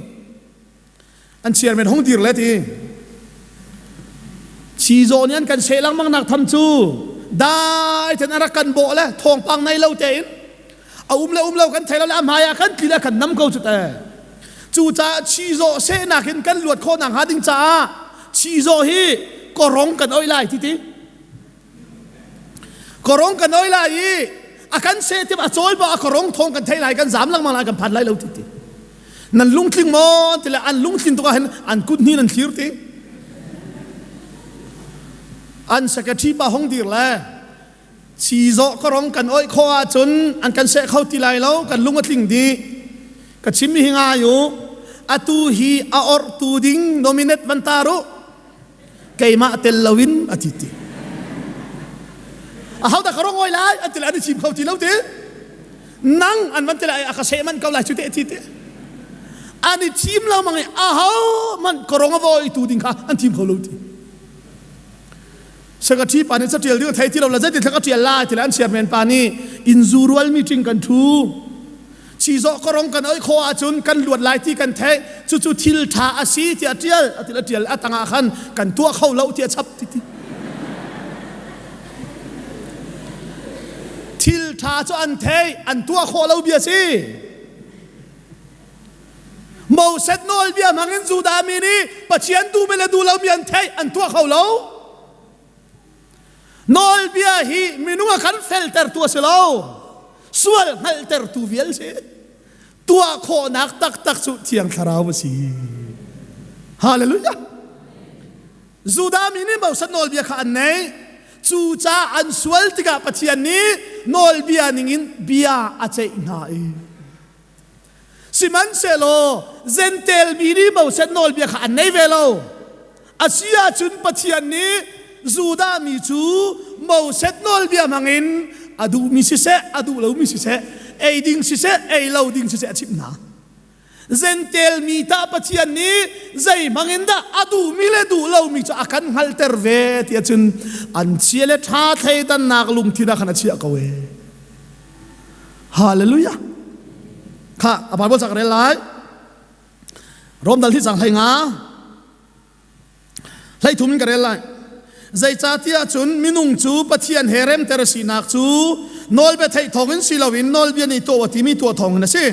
Speaker 1: An chairman hung dir le ti. Chizawh nih an kan seh lengmang nak tham cu dai ten a rak kan bawh le thawngpang nei lo tein a um le um lo kan thei lo le a hmai ah kan tli le kan nam ko cu te. Cucaah chizawh sehnak in kan luat khawh nak hnga ding caah chizawh hi korong kan oi lai ti ti. Korong kan oi lai i a kan seh tim a cawi ba a korong thawng kan thei lai kan zam lengmang lai kan phan lai lo ti ti. Nan lungtling maw ti le an lungtlin tuk ah hin an kut hni nan thlir ti. An secretary pa hong dir le chizawh korong kan oih khawh ahcun an kan seh kho ti lai lo kan lung a tling dih. Ka chim hi ngai u atu hi a orhtu ding nominate van tar u keimah tel loin a ti ti ahodah ka rong oi lai an ti le an i chim kho ti lo ti nang an van ti lai a ka seh man ko lai cu te ti ti an i thim lo mang i aho man ka rong a voi tu ding kha an thim kho lo ti secretary pa nih catial ding a thei ti lo la zeiti thla ka tial lai ti le an chairman pa nih inzu rual meeting kan thu Chizawh korong kan oi khawh ahcun kan luat lai ti kan theih. Cucu thil ṭha a si tiah ṭial a til a ṭial a tangah khan kan tuah kho lo tiah chap ti ti. Thil ṭha cu an theih an tuah khawh lo bia si. Moses nawlbia hmangin Judah mi nih Pathian duhmi le duh lomi an theih an tuah kho lo. Nawlbia hi minung a kan feltertu a si lo. Sual hngalhtertu vial si. Tuah khawhnak taktak cu Thiang Thlarau a si. Hallelujah. Judah mi nih Moses nawlbia kha an nei. Cucaah an sual tikah Pathian nih nawlbia ningin bia a ceih hna i Sihmanhsehlaw Jentail mi nih Moses nawlbia kha an nei ve lo. A si ahcun Pathian nih Judah mi cu Moses nawlbia hmangin a duhmi siseh, a duh lomi siseh, ei ding siseh, ei lo ding siseh a chimh hna. Jentail mi tah Pathian nih zei hmangin dah a duhmi le duh lomi cu a kan hngalhter ve ti ahcun an chia le ṭha thleidannak lungthin ah khan a chiah ko ee. Hallelujah. Kha a Bible ca ka rel lai. Rom dal hi cang hlei nga. Hlei thum in ka rel lai. Zeicahtiah cun minung cu Pathian he remter a sinak cu nawlbia theih thawngin si loin nawlbia nih tuah a timi tuah thawngin a si.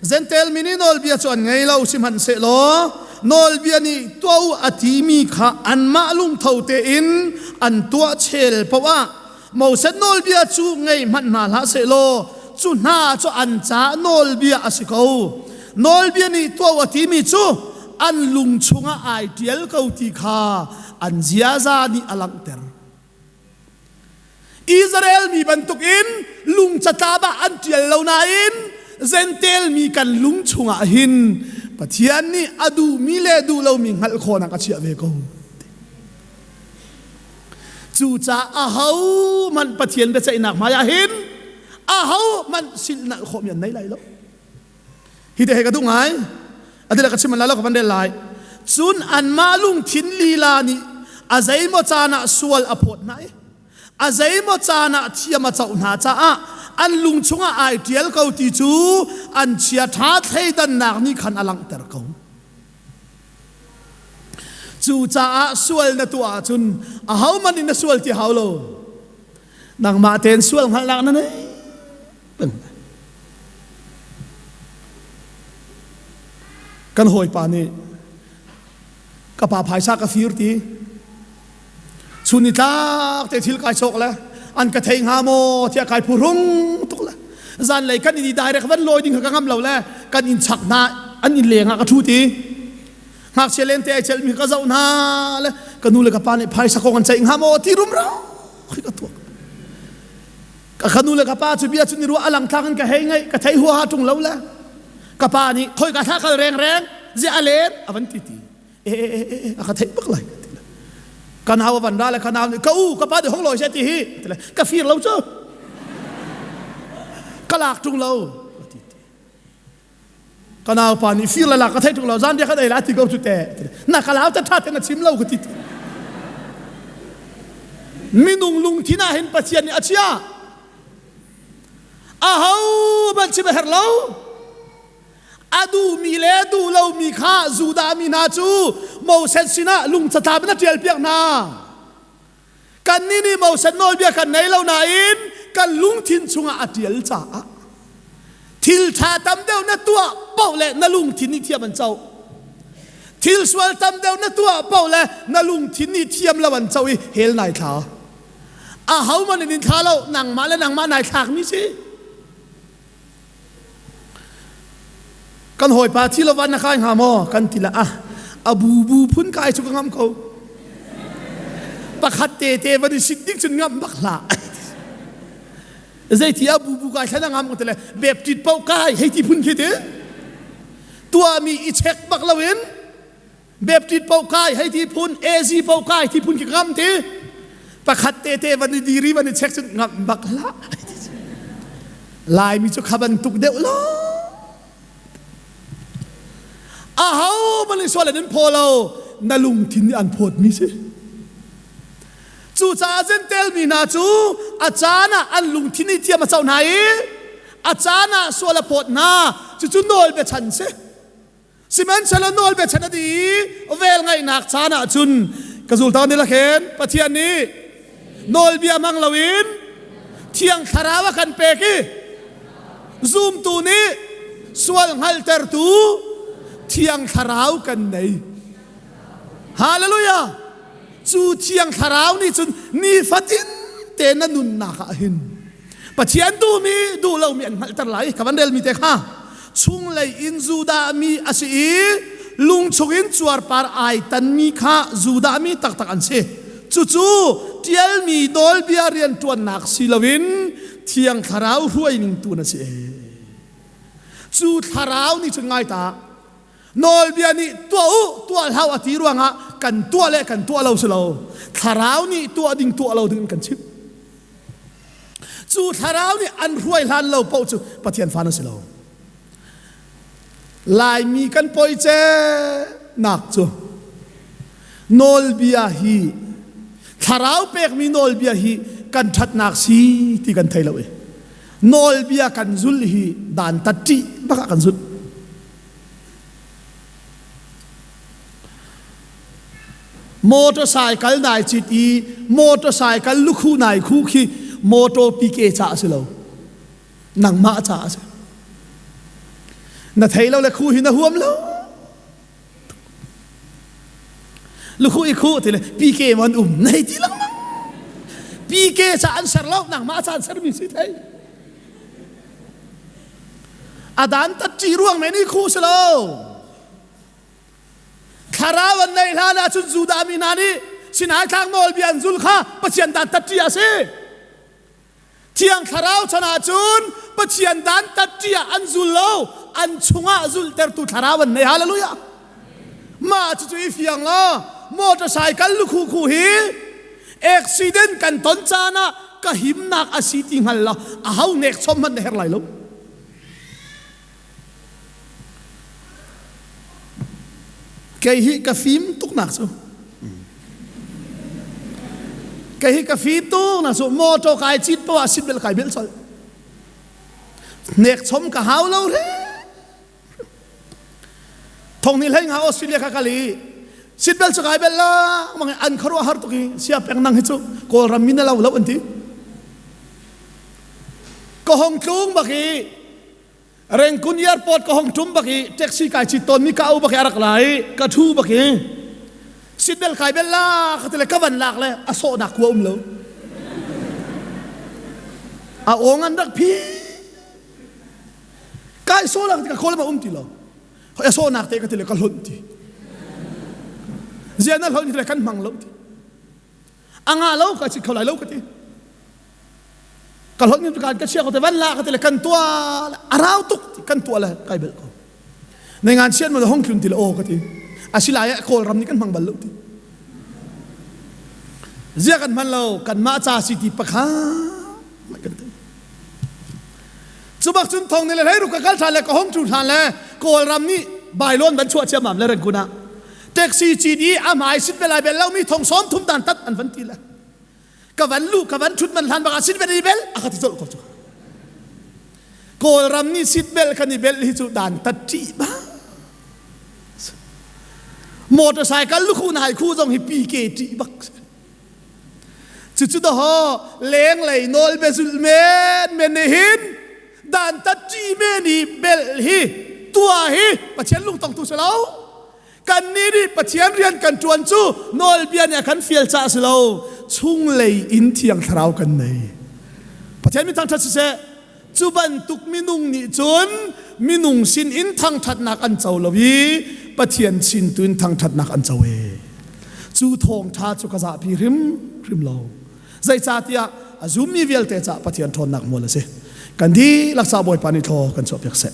Speaker 1: Jentail mi nih nawlbia cu an ngei lo sihmanhsehlaw nawlbia nih tuah u a timi kha anmah lungtho tein an tuah chel paoh ah Moses nawlbia cu ngei hmanh hna hlah sehlaw cu hna cu an caah nawlbia a si ko. Nawlbia nih tuah a timi cu an lung chungah ai ṭial ko ti kha an ziaza nih a langhter. Israel mi bantukin lung catlap ah an ṭial lo nain Jentail mi kan lung chungah hin Pathian nih a duhmi le duh lomi hngalh khawhnak a chiah ve ko. Cucaah ahohmanh Pathian biaceihnak hmaiah hin ahohmanh silhnalh khawhmi an nei lai lo. Hi te he ka duh ngai. Ati le ka chim an lai lo ka van rel lai. Cun anmah lungthin lila nih a zeimaw caan ah sual a phawt hna i a zeimaw caan ah thiam a coh hna caah an lung chungah ai ṭial ko ti cu an chiaṭha thleidannak nih khan a langhter ko. Cucaah sual na tuah ahcun ahohmanh in na sual ti hau lo. Nangmah tein sual hngalhnak na nei peng. Kan hawipa nih ka pa phaisa ka fir ti chun ni tlak te thil kai chok le an ka thei hnga maw tiah kai phuhrung tuk le. Zanlei kan inn i direct van lawi ding kha ka ngam lo le kan inn chak hna an inn leng ah ka ṭhu ti. Ngakchia lente ai celmi ka zoh hna le ka nu le ka pa nih phaisa kong an ceih hnga maw ti rumro khi ka tuak. Ka nu le ka pa cu bia cu ni ruah a langtlang in ka hei ngaih ka thei huaha ṭung lo le ka pa nih khoi ka thla kal rengreng zia a len a van ti ti. E e e e a ka theih bak lai ka nau a van ra le ka nau nih ka u ka pa nih hong lawi seh ti hi ti le ka fir lo cu ka lak ṭung lo ti ti ka nau pa nih fir le lak ka thei ṭung lo zan bia kan ei la ti ko cu te na ka lau te ṭha te na chim lo ka ti ti minung lungthin ah hin Pathian nih a chia aho hmanh chim a herh lo A duhmi le duh lomi kha Judah mi hna cu Moses sinah lungcatlap in a ṭialpiak hna. Kannih nih Moses nawlbia kan nei lo nain kan lungthin chungah a ṭial caah thil ṭha tam deuh na tuah paoh le na lungthin nih thiam an co. Thil sual tam deuh na tuah paoh le na lungthin nih thiam lo an co i hell nai thla. Ahohmanh in in thla lo, nangmah le nangmah nai thlakmi si. Kan hawipa thi lo van na kai hnga maw? Kan ti le ah a bubu phun kai cu ka ngam ko. Pakhat te te van i sit ding cun ngam bak hlah. Zeiti a bubu kai thlan a ngam ko te le baptist paoh kai hei ti phun khi ti. Tuahmi i check bak loin Baptist paoh kai hei ti phun AZ paoh kai ti phun khi ngam ti pakhat te te van i diri van i check cun ngam bak hlah Laimi cu kha bantuk deuh lo aho man i sual an in phaw lo na lungthin nih an phawt mi si cucaah Jentail mi hna cu a caan ah an lungthin nih thiam a co hna i a caan ah sual a phawt hna cucu nawlbia chan si Sihmanhsehlaw nawlbia chan a dih i velngeihnak caan ah cun ka zulta nih lakhin Pathian nih nawlbia hmang loin Thiang Thlarau a kan pek i zumtu nih sual hngalhtertu Thiang Thlarau kan nei. Hallelujah! Cu Thiang Thlarau nih cun nifatin te na nunnak ah hin Pathian duhmi duh lomi an hngalhter lai. Ka van relmi te kha chunglei in Judah mi a si i lungchung in cuarpar ai tanmi kha Judah mi taktak an si. Cucu ṭialmi nawlbia rianṭuannak si loin Thiang Thlarau hruaining tu na si. Cu Thlarau nih cun ngai ta nawlbia nih tuah u tuah hlah a ti ruangah kan tuah le kan tuah lo si lo thlarau nih tuah ding tuah lo ding in kan chimh Cu thlarau nih an hruai hlan lo paoh cu Pathian fa na si lo. Laimi kan poi nak cu nawlbia hi thlarau pekmi nawlbia hi kan ṭhatnak si ti kan thei lo i nawlbia kan zul hi dantat ṭih bak ah kan zulh. Motorcycle nai cit i motorcycle lukhu nai khu khi motor PK ca a si lo. Nangmah ca a si. Na thei lo le khu hi na huam lo. Lukhu i khu ti le PK man um nei ti lengmang. PK ca an ser lo nangmah ca an sermi si thei. A dan tat ṭi ruang men i khu si lo. Thlarau an neih hlan ahcun Judah mi hna nih Sinai tlang nawlbia an zul kha Pathian dan tat ṭi a si. Thiang Thlarau chan ahcun Pathian dan tat ṭi ah an zul lo, an chungah zulhtertu Thlarau an nei. Hallelujah! Mah cucu i fiang law motorcycle lukhu khu hi accident kan ton caan ah ka himnak a si ti hngal law aho nek chom hmanh na herh lai lo. Kei hi ka fim tuknak cu kei hi ka fim tuknak cu motor kai cit poah ah seatbelt kai bel colh. Nek chom ka hau lo re. Thong ni hlei nga Australia ka kal i seatbelt cu kai bel la mang an khuaruah har tuk i sia peng nang hi cu Kawlram mi na lo lo an ti. Ka hong tlung bak i Rengkun airport ka hong ṭum bak i taxi kai cit tawn mi ka au bak i a rak la i ka ṭhu bak i seatbelt kai bel la ka ti le ka van lak le a sawhnak khua um lo. A awng an rak phi. Kai sawnak ti ka kawl ma um ti lo. A sawnak te ka ti le ka hlonh ti. Zia na hlonh ti le kan hmang lo ti. A nga lo ka chit kho lai lo ka ti. Ka hlonh ni kan ka chia ko te van la ka ti le kan tua a rau tuk ti kan tua le kai bel ko. Nei ngan chian mo hong tlun ti le aw ka ti. Asilai Kawlram nih kan hmang bal lo ti. Zia kan hman lo kan mah ca si ti pakha kan ti. Cu bak cun thong ni le hlei ruk ka kal ṭhan le ka hong ṭu ṭhan le Kawlram nih bailawn van chuah ciammam le Rangoon ah taxi cit i a hmai sit bel ai bel lomi thong sawm thum dan tat an van ti le ka van lu ka van ṭhut man hlan bak ah sit bel i bel a ka ti colh ko cu Kawlram nih sit bel kan i bel hi cu dan tat ṭih ba motorcycle lukhu nai khu zong hi PK ṭih bak Cucu dawhaw lenglei nawl biazulh men men nih hin dantat ṭi men i belh hi tuah hi Pathian lungtongtu si lo. Kannih nih Pathian rian kan ṭuan cu nawlbia nih a kan fial caah si lo. Chunglei in Thiang Thlarau kan nei. Pathian min thangṭhat siseh. Cu bantuk minung nih cun minung sin in thangṭhatnak an co lo i Pathian sin tu in thangṭhatnak an co e. Cu thawngṭha cu ka zahpi hrimhrim lo. Zeicahtiah a zummi vialte caah Pathian ṭhawnnak mual a si. Kan dihlak ca Bawipa nih thlaw kan chuahpiak seh.